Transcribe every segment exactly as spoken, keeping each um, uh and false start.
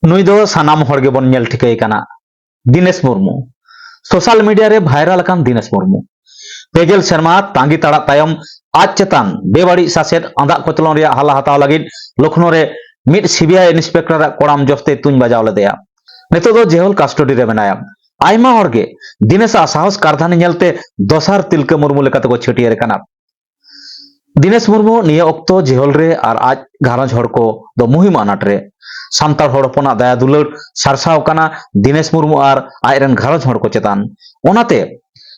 ᱱᱩᱭ ᱫᱚ ᱥᱟᱱᱟᱢ ᱦᱚᱲ ᱜᱮᱵᱚᱱ ᱧᱮᱞ ᱴᱷᱤᱠᱟᱹᱭ ᱠᱟᱱᱟ, ᱫᱤᱱᱮᱥ ᱢᱩᱨᱢᱩ᱾ ᱥᱳᱥᱟᱞ ᱢᱤᱰᱤᱭᱟ ᱨᱮ ᱵᱷᱟᱭᱨᱟᱞ ᱟᱠᱟᱱ ᱫᱤᱱᱮᱥ ᱢᱩᱨᱢᱩ᱾ ᱯᱮ ᱜᱮᱞ ᱥᱮᱨᱢᱟ ᱛᱟᱸᱜᱤ ᱛᱟᱲᱟᱜ ᱛᱟᱭᱚᱢ ᱟᱡ ᱪᱮᱛᱟᱱ ᱵᱮᱵᱟᱹᱲᱤᱡ ᱥᱟᱥᱮᱛ ᱟᱸᱫᱟᱜ ᱠᱚᱪᱞᱚᱱ ᱨᱮᱭᱟᱜ ᱦᱟᱞᱟ ᱦᱟᱛᱟᱣ ᱞᱟᱹᱜᱤᱫ ᱞᱚᱠᱷᱱᱳ ᱨᱮ ᱢᱤᱫ ᱥᱤᱵᱤᱟᱭ ᱤᱱᱥᱯᱮᱠᱴᱚᱨᱟᱜ ᱠᱚᱲᱟᱢ ᱡᱚᱥᱛᱮᱭ ᱛᱩᱧ ᱵᱟᱡᱟᱣ ᱞᱮᱫᱮᱭᱟ᱾ ᱱᱤᱛᱚᱜ ᱫᱚ ᱡᱮᱦᱳᱞ ᱠᱟᱥᱴᱚᱰᱤ ᱨᱮ ᱢᱮᱱᱟᱭᱟ᱾ ᱟᱭᱢᱟ ᱦᱚᱲ ᱜᱮ ᱫᱤᱱᱮᱥᱟᱜ ᱥᱟᱦᱚᱥ ᱠᱟᱨᱫᱷᱟᱹᱱᱤ ᱧᱮᱞᱛᱮ ᱫᱚᱥᱟᱨ ᱛᱤᱞᱠᱟᱹ ᱢᱩᱨᱢᱩ ᱞᱮᱠᱟᱛᱮᱠᱚ ᱪᱷᱟᱹᱴᱭᱟᱹᱨ ᱟᱠᱟᱱᱟ᱾ ᱫᱤᱱᱮᱥ ᱢᱩᱨᱢᱩ ᱱᱤᱭᱟᱹ ᱚᱠᱛᱚ ᱡᱮᱦᱳᱞ ᱨᱮ ᱟᱨ ᱟᱡ ᱜᱷᱟᱨᱚᱸᱡᱽ ᱦᱚᱲ ᱠᱚ ᱫᱚ ᱢᱩᱦᱤᱢ ᱟᱱᱟᱴ ᱨᱮ᱾ ᱥᱟᱱᱛᱟᱲ ᱦᱚᱲ ᱦᱚᱯᱚᱱᱟᱜ ᱫᱟᱭᱟ ᱫᱩᱞᱟᱹᱲ ᱥᱟᱨᱥᱟᱣ ᱠᱟᱱᱟ ᱫᱤᱱᱮᱥ ᱢᱩᱨᱢᱩ ᱟᱨ ᱟᱡ ᱨᱮᱱ ᱜᱷᱟᱨᱚᱸᱡᱽ ᱦᱚᱲ ᱠᱚ ᱪᱮᱛᱟᱱ᱾ ᱚᱱᱟᱛᱮ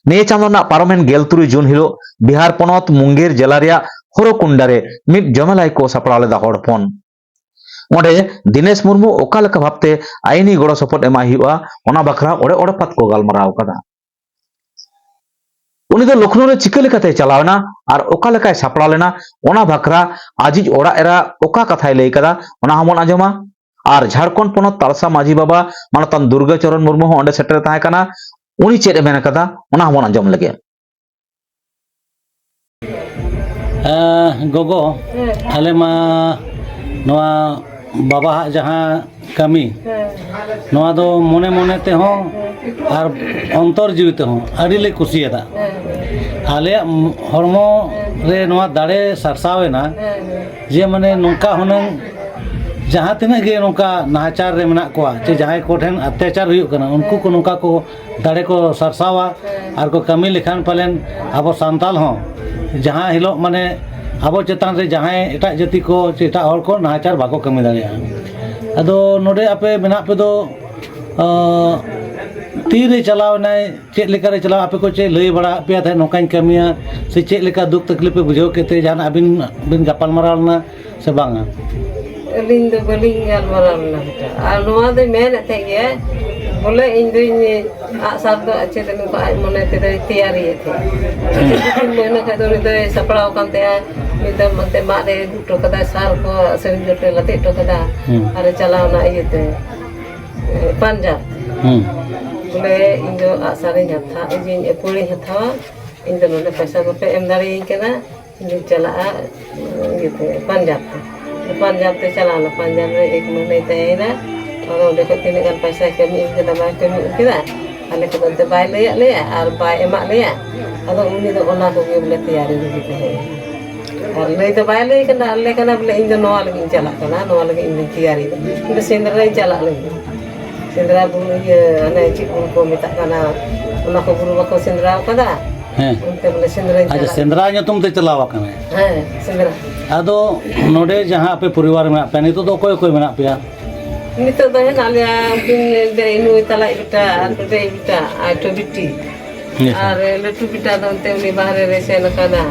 ᱱᱤᱭᱟᱹ ᱪᱟᱸᱫᱚ ᱨᱮᱱᱟᱜ ᱯᱟᱨᱚᱢᱮᱱ ᱜᱮᱞ ᱛᱩᱨᱩᱭ ᱡᱩᱱ ᱦᱤᱞᱳᱜ ᱵᱤᱦᱟᱨ ᱯᱚᱱᱚᱛ ᱢᱩᱝᱜᱮᱨ ᱡᱮᱞᱟ ᱨᱮᱭᱟᱜ ᱦᱚᱨᱚᱠᱩᱱᱰᱟ ᱨᱮ ᱢᱤᱫ ᱡᱚᱢᱮᱞᱟᱭ ᱠᱚ ᱥᱟᱯᱲᱟᱣ ᱞᱮᱫᱟ ᱦᱚᱲ ᱦᱚᱯᱚᱱ᱾ ᱚᱸᱰᱮ ᱫᱤᱱᱮᱥ ᱢᱩᱨᱢᱩ ᱚᱠᱟ ᱞᱮᱠᱟ ᱵᱷᱟᱵᱛᱮ ᱟᱭᱤᱱᱤ ᱜᱚᱲᱚ ᱥᱚᱯᱚᱦᱚᱫ ᱮᱢᱟᱭ ᱦᱩᱭᱩᱜᱼᱟ, ᱚᱱᱟ ᱵᱟᱠᱷᱨᱟ ᱚᱲᱮ ᱚᱲᱮᱯᱟᱛ ᱠᱚ ᱜᱟᱞᱢᱟᱨᱟᱣ ᱟᱠᱟᱫᱟ᱾ ᱩᱱᱤ ᱫᱚ ᱞᱚᱠᱷᱱᱳ ᱨᱮ ᱪᱤᱠᱟᱹ ᱞᱮᱠᱟᱛᱮᱭ ᱪᱟᱞᱟᱣ ᱮᱱᱟ ᱟᱨ ᱚᱠᱟ ᱞᱮᱠᱟᱭ ᱥᱟᱯᱲᱟᱣ ᱞᱮᱱᱟ, ᱚᱱᱟ ᱵᱟᱠᱷᱨᱟ ᱟᱡᱤᱡ ᱚᱲᱟᱜ ᱮᱨᱟ ᱚᱠᱟ ᱠᱟᱛᱷᱟᱭ ᱞᱟᱹᱭ ᱠᱟᱫᱟ, ᱚᱱᱟ ᱦᱚᱸᱵᱚᱱ ᱟᱸᱡᱚᱢᱟ᱾ ᱟᱨ ᱡᱷᱟᱲᱠᱷᱚᱸᱰ ᱯᱚᱱᱚᱛ ᱛᱟᱞᱥᱟ ᱢᱟᱹᱡᱷᱤ ᱵᱟᱵᱟ ᱢᱟᱱᱚᱛᱟᱱ ᱫᱩᱨᱜᱟᱹ ᱪᱚᱨᱚᱱ ᱢᱩᱨᱢᱩ ᱦᱚᱸ ᱚᱸᱰᱮ ᱥᱮᱴᱮᱨ ᱛᱟᱦᱮᱸ ᱠᱟᱱᱟ᱾ ᱩᱱᱤ ᱪᱮᱫ ᱮ ᱢᱮᱱ ᱠᱟᱫᱟ, ᱚᱱᱟ ᱦᱚᱸᱵᱚᱱ ᱟᱸᱡᱚᱢ ᱞᱮᱜᱮ᱾ ᱮᱸ, ᱜᱚᱜᱚ, ᱦᱮᱸ᱾ ᱟᱞᱮ ᱢᱟ ᱱᱚᱣᱟ ᱵᱟᱵᱟᱣᱟᱜ ᱡᱟᱦᱟᱸ ᱠᱟᱹᱢᱤ, ᱦᱮᱸ᱾ ᱱᱚᱣᱟ ᱫᱚ ᱢᱚᱱᱮ ᱢᱚᱱᱮ ᱛᱮᱦᱚᱸ ᱟᱨ ᱚᱱᱛᱚᱨ ᱡᱤᱣᱤ ᱛᱮᱦᱚᱸ ᱟᱹᱰᱤ ᱞᱮ ᱠᱩᱥᱤᱭᱟᱫᱟ᱾ ᱦᱮᱸ᱾ ᱟᱞᱮᱭᱟᱜ ᱦᱚᱲᱢᱚ ᱨᱮ ᱱᱚᱣᱟ ᱫᱟᱲᱮ ᱥᱟᱨᱥᱟᱣ ᱮᱱᱟ, ᱦᱮᱸ, ᱦᱮᱸ᱾ ᱡᱮ ᱢᱟᱱᱮ ᱱᱚᱝᱠᱟ ᱦᱩᱱᱟᱹᱝ ᱡᱟᱦᱟᱸ ᱛᱤᱱᱟᱹᱜ ᱜᱮ ᱱᱚᱝᱠᱟ ᱱᱟᱦᱟᱪᱟᱨ ᱨᱮ ᱢᱮᱱᱟᱜ ᱠᱚᱣᱟ, ᱪᱮ ᱡᱟᱦᱟᱸᱭ ᱠᱚᱴᱷᱮᱱ ᱚᱛᱛᱟᱪᱟᱨ ᱦᱩᱭᱩᱜ ᱠᱟᱱᱟ, ᱩᱱᱠᱩ ᱠᱚ ᱱᱚᱝᱠᱟ ᱠᱚ ᱫᱟᱲᱮ ᱠᱚ ᱥᱟᱨᱥᱟᱣᱟ ᱟᱨ ᱠᱚ ᱠᱟᱹᱢᱤ ᱞᱮᱠᱷᱟᱱ ᱯᱟᱞᱮᱱ ᱟᱵᱚ ᱥᱟᱱᱛᱟᱞ ᱦᱚᱸ ᱡᱟᱦᱟᱸ ᱦᱤᱞᱳᱜ ᱢᱟᱱᱮ ᱟᱵᱚ ᱪᱮᱛᱟᱱ ᱨᱮ ᱡᱟᱦᱟᱸᱭ ᱮᱴᱟᱜ ᱡᱟᱹᱛᱤ ᱠᱚ ᱪᱮ ᱮᱴᱟᱜ ᱦᱚᱲ ᱠᱚ ᱱᱟᱦᱟᱪᱟᱨ ᱵᱟᱠᱚ ᱠᱟᱹᱢᱤ ᱫᱟᱲᱮᱭᱟᱜᱼᱟ᱾ ᱟᱫᱚ ᱱᱚᱰᱮ ᱟᱯᱮ ᱢᱮᱱᱟᱜ ᱯᱮ ᱫᱚ, ᱟᱸ, ᱛᱤᱨᱮ ᱪᱟᱞᱟᱣ ᱮᱱᱟᱭ, ᱪᱮᱫ ᱞᱮᱠᱟᱨᱮ ᱪᱟᱞᱟᱣ, ᱟᱯᱮ ᱠᱚ ᱪᱮᱫ ᱞᱟᱹᱭ ᱵᱟᱲᱟ ᱟᱫ ᱯᱮᱭᱟ ᱛᱟᱦᱮᱸᱫ ᱱᱚᱝᱠᱟᱧ ᱠᱟᱹᱢᱤᱭᱟ, ᱥᱮ ᱪᱮᱫ ᱞᱮᱠᱟ ᱫᱩᱠ ᱛᱟᱠᱞᱤᱯ ᱯᱮ ᱵᱩᱡᱷᱟᱹᱣ ᱠᱮᱫ ᱛᱮ ᱡᱟᱦᱟᱱᱟᱜ ᱟᱹᱵᱤᱱ ᱵᱤᱱ ᱜᱟᱯᱟᱞ ᱢᱟᱨᱟᱣ ᱞᱮᱱᱟ ᱥᱮ ᱵᱟᱝᱟ? ᱟᱹᱞᱤᱧ ᱫᱚ ᱵᱟᱹᱞᱤᱧ ᱜᱟᱞᱢᱟᱨᱟᱣ ᱞᱮᱱᱟ ᱵᱮᱴᱟ᱾ ᱟᱨ ᱱᱚᱣᱟ ᱫᱚᱭ ᱢᱮᱱᱮᱫ ᱛᱟᱦᱮᱸᱫ ᱜᱮ, ᱵᱚᱞᱮ ᱤᱧ ᱫᱚᱧ ᱟᱜᱼᱥᱟᱨ ᱫᱚ ᱟᱪᱪᱷᱟ ᱫᱚ ᱱᱚᱝᱠᱟ ᱟᱡ ᱢᱚᱱᱮ ᱛᱮᱫᱚᱭ ᱛᱮᱭᱟᱨᱤᱭᱮᱫ ᱛᱟᱦᱮᱸᱫ᱾ ᱦᱩᱸ᱾ ᱠᱤᱪᱷᱩ ᱫᱤᱱ ᱢᱟᱹᱦᱱᱟᱹ ᱠᱷᱟᱡ ᱫᱚ ᱩᱱᱤ ᱫᱚᱭ ᱥᱟᱯᱲᱟᱣ ᱟᱠᱟᱱ ᱛᱟᱦᱮᱸᱫ, ᱢᱤᱫ ᱫᱚᱢ ᱚᱱᱛᱮ ᱢᱟᱫ ᱨᱮ ᱟᱹᱜᱩ ᱦᱚᱴᱚ ᱠᱟᱫᱟ, ᱥᱟᱨ ᱠᱚ ᱥᱟᱹᱨᱤ ᱡᱳᱨ ᱛᱮ ᱞᱟᱫᱮ ᱦᱚᱴᱚ ᱠᱟᱫᱟ, ᱦᱩᱸ᱾ ᱟᱨᱮ ᱪᱟᱞᱟᱣ ᱮᱱᱟ ᱤᱭᱟᱹᱛᱮ, ᱯᱟᱧᱡᱟᱵᱽ᱾ ᱦᱩᱸ᱾ ᱵᱚᱞᱮ ᱤᱧ ᱫᱚ ᱟᱜᱼᱥᱟᱨᱤᱧ ᱦᱟᱛᱟᱣᱟ, ᱤᱧ ᱟᱹᱯᱟᱹᱲᱤᱧ ᱦᱟᱛᱟᱣᱟ, ᱤᱧ ᱫᱚ ᱱᱚᱰᱮ ᱯᱚᱭᱥᱟ ᱵᱟᱯᱮ ᱮᱢ ᱫᱟᱲᱮᱭᱟᱹᱧ ᱠᱟᱱᱟ, ᱤᱧ ᱫᱚᱧ ᱪᱟᱞᱟᱜᱼᱟ ᱤᱭᱟᱹᱛᱮ, ᱯᱟᱧᱡᱟᱵᱽ ᱛᱮ᱾ ᱯᱟᱧᱡᱟᱵᱽ ᱛᱮ ᱪᱟᱞᱟᱣ ᱮᱱᱟ, ᱯᱟᱧᱡᱟᱵᱽ ᱨᱮ ᱮᱠ ᱢᱟᱹᱦᱱᱟᱹᱭ ᱛᱟᱦᱮᱸᱭᱮᱱᱟ, ᱟᱫᱚ ᱚᱸᱰᱮ ᱠᱷᱚᱱ ᱛᱤᱱᱟᱹᱜ ᱜᱟᱱ ᱯᱚᱭᱥᱟᱭ ᱠᱟᱹᱢᱤ ᱟᱹᱜᱩ ᱠᱮᱫᱟ, ᱵᱟᱭ ᱠᱟᱹᱢᱤ ᱟᱹᱜᱩ ᱠᱮᱫᱟ, ᱟᱞᱮ ᱠᱚᱫᱚ ᱚᱱᱛᱮ ᱵᱟᱭ ᱞᱟᱹᱭᱟᱫ ᱞᱮᱭᱟ ᱟᱨ ᱵᱟᱭ ᱮᱢᱟᱫ ᱞᱮᱭᱟ᱾ ᱟᱫᱚ ᱩᱱᱤ ᱫᱚ ᱚᱱᱟ ᱠᱚᱜᱮ ᱵᱚᱞᱮ ᱛᱮᱭᱟᱨᱤ ᱨᱮᱜᱮ ᱛᱟᱦᱮᱸᱭᱮᱱᱟ᱾ ᱟᱨ ᱞᱟᱹᱭ ᱫᱚ ᱵᱟᱭ ᱞᱟᱹᱭ ᱠᱟᱱᱟ, ᱟᱞᱮ ᱠᱟᱱᱟ ᱵᱚᱞᱮ, "ᱤᱧ ᱫᱚ ᱱᱚᱣᱟ ᱞᱟᱹᱜᱤᱫ ᱤᱧ ᱪᱟᱞᱟᱜ ᱠᱟᱱᱟ, ᱱᱚᱣᱟ ᱞᱟᱹᱜᱤᱫ ᱤᱧ ᱫᱚᱧ ᱛᱮᱭᱟᱨᱤ ᱠᱟᱱᱟ, ᱤᱧ ᱫᱚ ᱥᱮᱸᱫᱽᱨᱟᱧ ᱪᱟᱞᱟᱜ ᱞᱟᱹᱜᱤᱫ, ᱥᱮᱸᱫᱽᱨᱟ ᱵᱩᱨᱩ, ᱤᱭᱟᱹ, ᱚᱱᱮ ᱪᱮᱫ ᱵᱩᱨᱩ ᱠᱚ ᱢᱮᱛᱟᱜ ᱠᱟᱱᱟ, ᱚᱱᱟ ᱠᱚ ᱵᱩᱨᱩ ᱵᱟᱠᱚ ᱥᱮᱸᱫᱽᱨᱟ ᱟᱠᱟᱫᱟ?" ᱦᱮᱸ᱾ ᱚᱱᱛᱮ ᱵᱚᱞᱮ ᱥᱮᱸᱫᱽᱨᱟᱧ ᱟᱪᱪᱷᱟ, ᱪᱟᱞᱟᱜ ᱥᱮᱸᱫᱽᱨᱟ ᱧᱩᱛᱩᱢ ᱛᱮ ᱪᱟᱞᱟᱣ ᱟᱠᱟᱱᱟᱭ᱾ ᱦᱮᱸ, ᱥᱮᱸᱫᱽᱨᱟ᱾ ᱟᱫᱚ ᱱᱚᱰᱮ ᱡᱟᱦᱟᱸ ᱟᱯᱮ ᱯᱚᱨᱤᱵᱟᱨ ᱢᱮᱱᱟᱜ ᱯᱮᱭᱟ, ᱱᱤᱛᱚᱜ ᱫᱚ ᱚᱠᱚᱭ ᱚᱠᱚᱭ ᱢᱮᱱᱟᱜ ᱯᱮᱭᱟ? ᱱᱤᱛᱚᱜ ᱫᱚ ᱦᱮᱱᱟᱜ ᱞᱮᱭᱟ, ᱩᱱᱠᱤᱱ ᱱᱩᱭ ᱛᱟᱞᱟᱭᱤᱡ ᱵᱮᱴᱟ ᱟᱨ ᱱᱩᱭᱴᱟᱜ ᱵᱮᱴᱟ ᱟᱨ ᱢᱤᱫᱴᱮᱱ ᱵᱤᱴᱤ᱾ ᱦᱮᱸ᱾ ᱟᱨ ᱞᱟᱹᱴᱩ ᱵᱮᱴᱟ ᱫᱚ ᱚᱱᱛᱮ ᱩᱱᱤ ᱵᱟᱦᱨᱮ ᱨᱮ ᱥᱮᱱ ᱟᱠᱟᱱᱟ᱾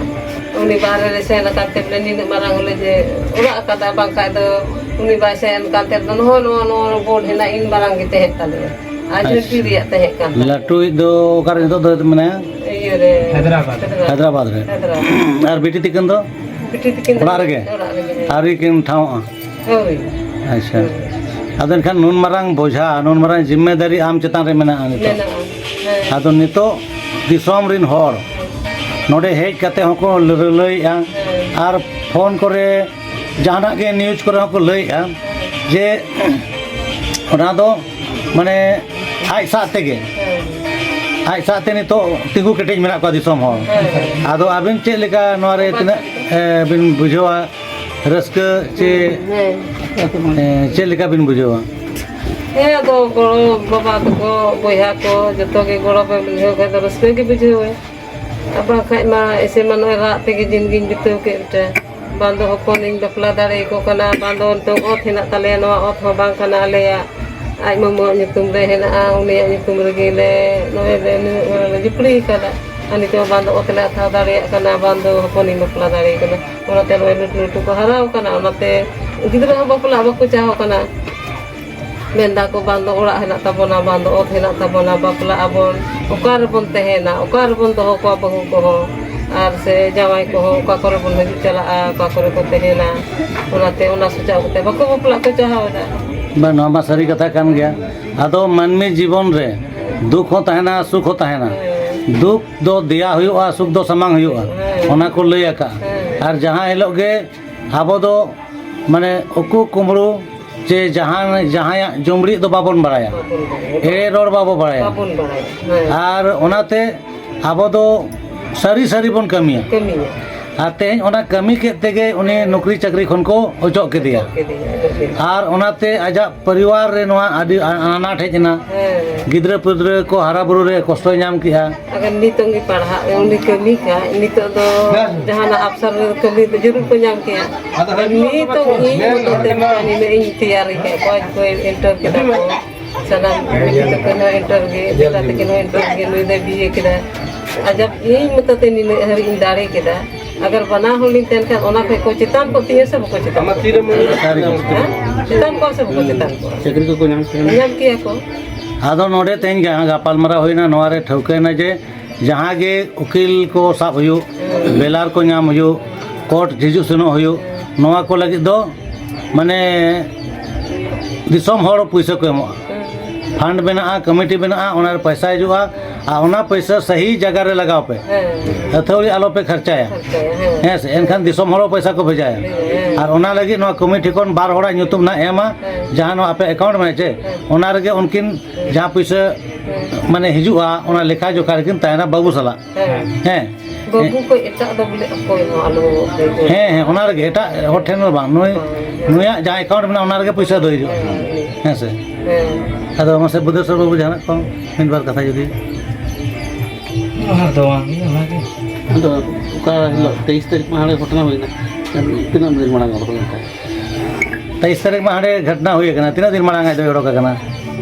ᱩᱱᱤ ᱵᱟᱦᱨᱮ ᱨᱮ ᱥᱮᱱ ᱟᱠᱟᱱ ᱛᱮ ᱵᱚᱞᱮ ᱱᱤᱱᱟᱹᱜ ᱢᱟᱨᱟᱝ ᱵᱚᱞᱮ ᱡᱮ ᱚᱲᱟᱜ ᱟᱠᱟᱫᱟ, ᱵᱟᱝᱠᱷᱟᱡ ᱫᱚ ᱩᱱᱤ ᱵᱟᱭ ᱥᱮᱱ ᱠᱟᱱ ᱛᱮ ᱫᱚ ᱱᱚᱜᱼᱚᱭ ᱱᱚᱣᱟ, ᱱᱚᱣᱟ ᱵᱳᱨᱰ ᱦᱮᱱᱟᱜ, ᱤᱱ ᱢᱟᱨᱟᱝ ᱜᱮ ᱛᱟᱦᱮᱸ ᱠᱟᱱ ᱛᱟᱞᱮᱭᱟ᱾ ᱟᱨ ᱟᱪᱪᱷᱟ᱾ ᱡᱷᱟᱹᱱᱴᱤ ᱨᱮᱭᱟᱜ ᱛᱟᱦᱮᱸ ᱠᱟᱱ ᱛᱟᱞᱮᱭᱟ᱾ ᱞᱟᱹᱴᱩᱭᱤᱡ ᱫᱚ ᱚᱠᱟᱨᱮ ᱱᱤᱛᱚᱜ ᱫᱚ ᱢᱮᱱᱟᱭᱟ? ᱤᱭᱟᱹ ᱨᱮ, ᱦᱟᱭᱫᱨᱟᱵᱟᱫᱽ᱾ ᱦᱟᱭᱫᱨᱟᱵᱟᱫᱽ᱾ ᱦᱟᱭᱫᱨᱟᱵᱟᱫᱽ ᱨᱮ᱾ ᱦᱟᱭᱫᱨᱟᱵᱟᱫᱽ᱾ ᱟᱨ ᱵᱤᱴᱤ ᱛᱤᱠᱤᱱ ᱫᱚ? ᱵᱤᱴᱤ ᱛᱤᱠᱤᱱ ᱫᱚ ᱚᱲᱟᱜ ᱨᱮᱜᱮ? ᱚᱲᱟᱜ ᱨᱮᱜᱮ᱾ ᱟᱹᱣᱨᱤ ᱠᱤᱱ ᱴᱷᱟᱶᱚᱜᱼᱟ? ᱦᱳᱭ᱾ ᱟᱪᱪᱷᱟ᱾ ᱦᱳᱭ᱾ ᱟᱫᱚ ᱮᱱᱠᱷᱟᱱ ᱱᱩᱱ ᱢᱟᱨᱟᱝ ᱵᱚᱡᱷᱟ, ᱱᱩᱱ ᱢᱟᱨᱟᱝ ᱡᱤᱢᱢᱮᱫᱟᱨᱤ ᱟᱢ ᱪᱮᱛᱟᱱ ᱨᱮ ᱢᱮᱱᱟᱜᱼᱟ ᱱᱤᱛᱚᱜ᱾ ᱢᱮᱱᱟᱜᱼᱟ᱾ ᱦᱮᱸ᱾ ᱟᱫᱚ ᱱᱤᱛᱚᱜ ᱫᱤᱥᱚᱢ ᱨᱤᱱ ᱦᱚᱲ ᱱᱚᱰᱮ ᱦᱮᱡ ᱠᱟᱛᱮ ᱦᱚᱸᱠᱚ ᱞᱟᱹᱞᱟᱹᱭᱮᱫᱼᱟ᱾ ᱦᱮᱸ᱾ ᱟᱨ ᱯᱷᱳᱱ ᱠᱚᱨᱮ ᱡᱟᱦᱟᱱᱟᱜ ᱜᱮ ᱱᱤᱭᱩᱡᱽ ᱠᱚᱨᱮ ᱦᱚᱸᱠᱚ ᱞᱟᱹᱭᱮᱫᱼᱟ ᱡᱮ ᱚᱱᱟ ᱫᱚ ᱢᱟᱱᱮ ᱟᱡ ᱥᱟᱶ ᱛᱮᱜᱮ, ᱦᱮᱸ᱾ ᱟᱡ ᱥᱟᱶᱛᱮ ᱱᱤᱛᱚᱜ ᱛᱤᱸᱜᱩ ᱠᱮᱴᱮᱡ ᱢᱮᱱᱟᱜ ᱠᱚᱣᱟ ᱫᱤᱥᱚᱢ ᱦᱚᱲ᱾ ᱦᱮᱸ᱾ ᱟᱫᱚ ᱟᱹᱵᱤᱱ ᱪᱮᱫ ᱞᱮᱠᱟ ᱱᱚᱣᱟ ᱨᱮ ᱛᱤᱱᱟᱹᱜ, ᱮ, ᱵᱤᱱ ᱵᱩᱡᱷᱟᱹᱣᱟ ᱨᱟᱹᱥᱠᱟᱹ ᱪᱮ, ᱦᱮᱸ᱾ ᱮ, ᱪᱮᱫ ᱞᱮᱠᱟ ᱵᱤᱱ ᱵᱩᱡᱷᱟᱹᱣᱟ? ᱦᱮᱸ, ᱟᱫᱚ ᱜᱚᱲᱚ ᱵᱟᱵᱟ ᱛᱟᱠᱚ, ᱵᱚᱭᱦᱟ ᱠᱚ, ᱡᱚᱛᱚ ᱜᱮ ᱜᱚᱲᱚ ᱯᱮ ᱵᱩᱡᱷᱟᱹᱣ ᱠᱷᱟᱡ ᱫᱚ ᱨᱟᱹᱥᱠᱟᱹ ᱜᱮ ᱵᱩᱡᱷᱟᱹᱣᱟᱭ᱾ ᱟᱨ ᱵᱟᱝᱠᱷᱟᱡ ᱢᱟ ᱮᱭᱥᱮ ᱢᱟ ᱱᱚᱜᱼᱚᱭ ᱨᱟᱜ ᱛᱮᱜᱮ ᱡᱤᱱᱫᱮᱜᱤᱧ ᱵᱤᱛᱟᱹᱣ ᱠᱮᱫ ᱛᱮ᱾ ᱵᱟᱝ ᱫᱚ ᱦᱚᱯᱚᱱᱤᱧ ᱵᱟᱯᱞᱟ ᱫᱟᱲᱮᱭᱟᱠᱚ ᱠᱟᱱᱟ, ᱵᱟᱝ ᱫᱚ ᱱᱤᱛᱚᱜ ᱚᱛ ᱦᱮᱱᱟᱜ ᱛᱟᱞᱮᱭᱟ, ᱱᱚᱣᱟ ᱚᱛ ᱦᱚᱸ ᱵᱟᱝ ᱠᱟᱱᱟ ᱟᱞᱮᱭᱟᱜ, ᱟᱡ ᱢᱟᱢᱩᱣᱟᱜ ᱧᱩᱛᱩᱢ ᱨᱮ ᱦᱮᱱᱟᱜᱼᱟ, ᱩᱱᱤᱭᱟᱜ ᱧᱩᱛᱩᱢ ᱨᱮᱜᱮ ᱞᱮ ᱱᱚᱜᱼᱚᱭ ᱞᱮ ᱱᱩᱱᱟᱹᱜ ᱢᱟᱨᱟᱝ ᱞᱮ ᱡᱩᱯᱲᱤ ᱟᱠᱟᱫᱟ᱾ ᱟᱨ ᱱᱤᱛᱚᱜ ᱵᱟᱝ ᱫᱚ ᱚᱛ ᱞᱮ ᱦᱟᱛᱟᱣ ᱫᱟᱲᱮᱭᱟᱜ ᱠᱟᱱᱟ, ᱵᱟᱝ ᱫᱚ ᱦᱚᱯᱚᱱᱤᱧ ᱵᱟᱯᱞᱟ ᱫᱟᱲᱮᱭᱟᱭ ᱠᱟᱱᱟ᱾ ᱚᱱᱟᱛᱮ ᱱᱚᱜᱼᱚᱭ ᱞᱟᱹᱴᱩ ᱞᱟᱹᱴᱩ ᱠᱚ ᱦᱟᱨᱟᱣ ᱠᱟᱱᱟ, ᱚᱱᱟᱛᱮ ᱜᱤᱫᱽᱨᱟᱹ ᱦᱚᱸ ᱵᱟᱯᱞᱟᱜ ᱵᱟᱠᱚ ᱪᱟᱦᱟᱣ ᱠᱟᱱᱟ᱾ ᱢᱮᱱᱫᱟ ᱠᱚ, ᱵᱟᱝ ᱫᱚ ᱚᱲᱟᱜ ᱦᱮᱱᱟᱜ ᱛᱟᱵᱚᱱᱟ, ᱵᱟᱝ ᱫᱚ ᱚᱛ ᱦᱮᱱᱟᱜ ᱛᱟᱵᱚᱱᱟ, ᱵᱟᱯᱞᱟᱜ ᱟᱵᱚᱱ, ᱚᱠᱟ ᱨᱮᱵᱚᱱ ᱛᱟᱦᱮᱱᱟ, ᱚᱠᱟ ᱨᱮᱵᱚᱱ ᱫᱚᱦᱚ ᱠᱚᱣᱟ ᱵᱟᱹᱦᱩ ᱠᱚᱦᱚᱸ, ᱟᱨ ᱥᱮ ᱡᱟᱶᱟᱭ ᱠᱚᱦᱚᱸ ᱚᱠᱟ ᱠᱚᱨᱮ ᱵᱚᱱ ᱦᱤᱡᱩᱜ ᱪᱟᱞᱟᱜᱼᱟ, ᱚᱠᱟ ᱠᱚᱨᱮ ᱠᱚ ᱛᱟᱦᱮᱱᱟ᱾ ᱚᱱᱟᱛᱮ ᱚᱱᱟ ᱥᱚᱪᱟᱣ ᱠᱟᱛᱮ ᱵᱟᱠᱚ ᱵᱟᱯᱞᱟᱜ ᱠᱚ ᱪᱟᱦᱟᱣ ᱮᱫᱟ᱾ ᱵᱟᱝ, ᱱᱚᱣᱟ ᱢᱟ ᱥᱟᱹᱨᱤ ᱠᱟᱛᱷᱟ ᱠᱟᱱ ᱜᱮᱭᱟ᱾ ᱟᱫᱚ ᱢᱟᱹᱱᱢᱤ ᱡᱤᱵᱚᱱ ᱨᱮ ᱫᱩᱠ ᱦᱚᱸ ᱛᱟᱦᱮᱱᱟ, ᱥᱩᱠ ᱦᱚᱸ ᱛᱟᱦᱮᱱᱟ᱾ ᱦᱮᱸ᱾ ᱫᱩᱠ ᱫᱚ ᱫᱮᱭᱟ ᱦᱩᱭᱩᱜᱼᱟ, ᱥᱩᱠ ᱫᱚ ᱥᱟᱢᱟᱝ ᱦᱩᱭᱩᱜᱼᱟ, ᱦᱮᱸ᱾ ᱚᱱᱟ ᱠᱚ ᱞᱟᱹᱭ ᱟᱠᱟᱫᱼᱟ᱾ ᱦᱮᱸ᱾ ᱟᱨ ᱡᱟᱦᱟᱸ ᱦᱤᱞᱳᱜ ᱜᱮ ᱟᱵᱚ ᱫᱚ ᱢᱟᱱᱮ ᱩᱠᱩ ᱠᱩᱢᱵᱽᱲᱩ ᱡᱮ ᱡᱟᱦᱟᱸ ᱡᱟᱦᱟᱸᱭᱟᱜ ᱡᱚᱢᱲᱤᱡ ᱫᱚ ᱵᱟᱵᱚᱱ ᱵᱟᱲᱟᱭᱟ, ᱵᱟᱵᱚᱱ ᱵᱟᱲᱟᱭᱟ᱾ ᱮᱲᱮ ᱨᱚᱲ ᱵᱟᱵᱚ ᱵᱟᱲᱟᱭᱟ᱾ ᱵᱟᱵᱚᱱ ᱵᱟᱲᱟᱭᱟ᱾ ᱦᱮᱸ᱾ ᱟᱨ ᱚᱱᱟᱛᱮ ᱟᱵᱚ ᱫᱚ ᱥᱟᱹᱨᱤ ᱥᱟᱹᱨᱤ ᱵᱚᱱ ᱠᱟᱹᱢᱤᱭᱟ᱾ ᱠᱟᱹᱢᱤᱭᱟ᱾ ᱟᱨ ᱛᱮᱦᱮᱧ ᱚᱱᱟ ᱠᱟᱹᱢᱤ ᱠᱮᱫ ᱛᱮᱜᱮ ᱩᱱᱤ ᱱᱚᱠᱨᱤ ᱪᱟᱹᱠᱨᱤ ᱠᱷᱚᱱ ᱠᱚ ᱚᱪᱚᱜ ᱠᱮᱫᱮᱭᱟ᱾ ᱚᱪᱚᱜ ᱠᱮᱫᱮᱭᱟ, ᱚᱪᱚᱜ ᱠᱮᱫᱮᱭᱟ᱾ ᱟᱨ ᱚᱱᱟᱛᱮ ᱟᱡᱟᱜ ᱯᱚᱨᱤᱵᱟᱨ ᱨᱮ ᱱᱚᱣᱟ ᱟᱹᱰᱤ ᱟ-, ᱟᱱᱟᱴ ᱦᱮᱡ ᱮᱱᱟ᱾ ᱦᱮᱸ᱾ ᱜᱤᱫᱽᱨᱟᱹ ᱯᱤᱫᱽᱨᱟᱹ ᱠᱚ ᱦᱟᱨᱟ ᱵᱩᱨᱩ ᱨᱮ ᱠᱚᱥᱴᱚᱭ ᱧᱟᱢ ᱠᱮᱜᱼᱟ᱾ ᱟᱜᱟᱨ ᱱᱤᱛᱚᱝ ᱜᱮ ᱯᱟᱲᱦᱟᱜ, ᱩᱱᱤ ᱠᱟᱹᱢᱤ ᱠᱷᱟᱡ, ᱱᱤᱛᱚᱜ ᱫᱚ ᱡᱟᱦᱟᱱᱟᱜ ᱟᱯᱥᱟᱨ ᱨᱮ ᱠᱟᱹᱢᱤ ᱫᱚ ᱡᱟᱹᱨᱩᱲ ᱠᱚ ᱧᱟᱢ ᱠᱮᱭᱟ᱾ ᱟᱨ ᱱᱤᱛᱚᱝ ᱤᱧ ᱢᱚᱛᱚ ᱛᱮ ᱱᱤᱱᱟᱹᱜ ᱤᱧ ᱛᱮᱭᱟᱨᱤ ᱠᱮᱫ ᱠᱚᱣᱟ, ᱚᱠᱚᱭ ᱮᱱᱴᱟᱨ ᱠᱮᱫᱟ ᱠᱚ, ᱥᱟᱱᱟᱢ ᱵᱤᱴᱤ ᱛᱟᱠᱚ ᱦᱚᱸ ᱮᱱᱴᱟᱨ ᱜᱮ, ᱵᱮᱴᱟ ᱛᱟᱹᱠᱤᱱ ᱦᱚᱸ ᱮᱱᱴᱟᱨ ᱜᱮ, ᱱᱩᱭ ᱫᱚᱭ ᱵᱤ ᱮ ᱠᱮᱫᱟ᱾ ᱟᱡᱟᱜ ᱤᱧ ᱢᱚᱛᱚ ᱛᱮ ᱱᱤᱱᱟᱹᱜ ᱦᱟᱹᱨᱤᱡ ᱤᱧ ᱫᱟᱲᱮ ᱠᱮᱫᱟ᱾ ᱟᱜᱟᱨ ᱵᱟᱱᱟ ᱦᱚᱲ ᱞᱤᱧ ᱛᱟᱦᱮᱱ ᱠᱷᱟᱱ, ᱚᱱᱟ ᱠᱷᱚᱡ ᱠᱚ ᱪᱮᱛᱟᱱ ᱠᱚᱜ ᱛᱤᱧᱟᱹ ᱥᱮ ᱵᱟᱠᱚ ᱪᱮᱛᱟᱱ ᱠᱚᱜ? ᱦᱮᱸ? ᱪᱮᱛᱟᱱ ᱠᱚᱜ ᱥᱮ ᱵᱟᱠᱚ ᱪᱮᱛᱟᱱ ᱠᱚᱜ? ᱪᱟᱹᱠᱨᱤ ᱠᱚᱠᱚ ᱧᱟᱢ ᱠᱮᱭᱟ᱾ ᱧᱟᱢ ᱠᱮᱭᱟ ᱠᱚ᱾ ᱟᱫᱚ ᱱᱚᱰᱮ ᱛᱮᱦᱮᱧ ᱜᱟ-, ᱜᱟᱯᱟᱞᱢᱟᱨᱟᱣ ᱦᱩᱭᱱᱟ, ᱱᱚᱣᱟ ᱨᱮ ᱴᱷᱟᱹᱣᱠᱟᱹᱭᱮᱱᱟ ᱡᱮ ᱡᱟᱦᱟᱸ ᱜᱮ ᱩᱠᱤᱞ ᱠᱚ ᱥᱟᱵ ᱦᱩᱭᱩᱜ, ᱵᱮᱞᱟᱨ ᱠᱚ ᱧᱟᱢ ᱦᱩᱭᱩᱜ, ᱠᱳᱨᱴ ᱦᱤᱡᱩᱜ ᱥᱮᱱᱚᱜ ᱦᱩᱭᱩᱜ, ᱱᱚᱣᱟ ᱠᱚ ᱞᱟᱹᱜᱤᱫ ᱫᱚ ᱢᱟᱱᱮ ᱫᱤᱥᱚᱢ ᱦᱚᱲ ᱯᱩᱭᱥᱟᱹ ᱠᱚ ᱮᱢᱚᱜᱼᱟ᱾ ᱯᱷᱟᱱᱰ ᱢᱮᱱᱟᱜᱼᱟ, ᱠᱚᱢᱤᱴᱤ ᱢᱮᱱᱟᱜᱼᱟ, ᱚᱱᱟ ᱨᱮ ᱯᱚᱭᱥᱟ ᱦᱤᱡᱩᱜᱼᱟ ᱟᱨ ᱚᱱᱟ ᱯᱚᱭᱥᱟ ᱥᱟᱹᱦᱤ ᱡᱟᱭᱜᱟ ᱨᱮ ᱞᱟᱜᱟᱣ ᱯᱮ᱾ ᱦᱮᱸ᱾ ᱟᱹᱛᱷᱟᱹᱣᱲᱤ ᱟᱞᱚ ᱯᱮ ᱠᱷᱚᱨᱪᱟᱭᱟ᱾ ᱠᱷᱚᱨᱪᱟᱭᱟ, ᱦᱮᱸ᱾ ᱦᱮᱸ ᱥᱮ? ᱮᱱᱠᱷᱟᱱ ᱫᱤᱥᱚᱢ ᱦᱚᱲ ᱦᱚᱸ ᱯᱚᱭᱥᱟ ᱠᱚ ᱵᱷᱮᱡᱟᱭᱟ᱾ ᱦᱮᱸ᱾ ᱟᱨ ᱚᱱᱟ ᱞᱟᱹᱜᱤᱫ ᱱᱚᱣᱟ ᱠᱚᱢᱤᱴᱤ ᱠᱷᱚᱱ ᱵᱟᱨ ᱦᱚᱲᱟᱜ ᱧᱩᱛᱩᱢ ᱱᱟᱜ ᱮᱢᱟ, ᱦᱮᱸ᱾ ᱡᱟᱦᱟᱸ ᱱᱚᱣᱟ ᱟᱯᱮ ᱮᱠᱟᱣᱩᱱᱴ ᱢᱮᱱᱟᱜᱼᱟ ᱪᱮ, ᱦᱮᱸ᱾ ᱚᱱᱟ ᱨᱮᱜᱮ ᱩᱱᱠᱤᱱ ᱦᱮᱸ᱾ ᱡᱟᱦᱟᱸ ᱯᱩᱭᱥᱟᱹ ᱢᱟᱱᱮ ᱦᱤᱡᱩᱜᱼᱟ, ᱚᱱᱟ ᱞᱮᱠᱷᱟ ᱡᱚᱠᱷᱟ ᱨᱮᱠᱤᱱ ᱛᱟᱦᱮᱱᱟ ᱵᱟᱹᱵᱩ ᱥᱟᱞᱟᱜ᱾ ᱦᱮᱸ᱾ ᱦᱮᱸ᱾ ᱵᱟᱹᱵᱩ ᱠᱷᱚᱡ ᱮᱴᱟᱜ ᱫᱚ ᱵᱚᱞᱮ ᱚᱠᱚᱭ ᱦᱚᱸ ᱟᱞᱚ ᱞᱟᱹᱭ ᱦᱚᱪᱚ᱾ ᱦᱮᱸ, ᱦᱮᱸ, ᱚᱱᱟ ᱨᱮᱜᱮ, ᱮᱴᱟᱜ ᱦᱚᱲ ᱴᱷᱮᱱ ᱫᱚ ᱵᱟᱝ, ᱱᱩᱭ, ᱦᱳᱭ᱾ ᱱᱩᱭᱟᱜ ᱡᱟᱦᱟᱸ ᱮᱠᱟᱣᱩᱱᱴ ᱢᱮᱱᱟᱜᱼᱟ, ᱚᱱᱟ ᱨᱮᱜᱮ ᱯᱩᱭᱥᱟᱹ ᱫᱚ ᱦᱤᱡᱩᱜᱼᱟ᱾ ᱦᱮᱸ᱾ ᱦᱮᱸ ᱥᱮ? ᱦᱮᱸ᱾ ᱟᱫᱚ ᱢᱟᱥᱮ ᱵᱩᱫᱷᱮᱥᱚᱨ ᱵᱟᱹᱵᱩ, ᱡᱟᱦᱟᱱᱟᱜ ᱠᱚ ᱢᱤᱫ ᱵᱟᱨ ᱠᱟᱛᱷᱟ ᱡᱩᱫᱤ? ᱟᱨ ᱫᱚ ᱵᱟᱝ ᱜᱮ, ᱚᱱᱟᱜᱮ᱾ ᱟᱫᱚ ᱚᱠᱟ ᱦᱤᱞᱳᱜ ᱛᱮᱭᱤᱥ ᱛᱟᱹᱨᱤᱠᱷ ᱢᱟ ᱦᱟᱸᱰᱮ ᱜᱷᱚᱴᱚᱱᱟ ᱦᱩᱭᱱᱟ, ᱛᱤᱱᱟᱹᱜ ᱫᱤᱱ ᱢᱟᱲᱟᱝ ᱚᱰᱚᱠ ᱞᱮᱱ ᱛᱟᱦᱮᱸᱫ? ᱛᱮᱭᱤᱥ ᱛᱟᱹᱨᱤᱠᱷ ᱢᱟ ᱦᱟᱸᱰᱮ ᱜᱷᱚᱴᱚᱱᱟ ᱦᱩᱭ ᱟᱠᱟᱱᱟ᱾ ᱛᱤᱱᱟᱹᱜ ᱫᱤᱱ ᱢᱟᱲᱟᱝ ᱟᱡ ᱫᱚᱭ ᱚᱰᱚᱠ ᱟᱠᱟᱱᱟ?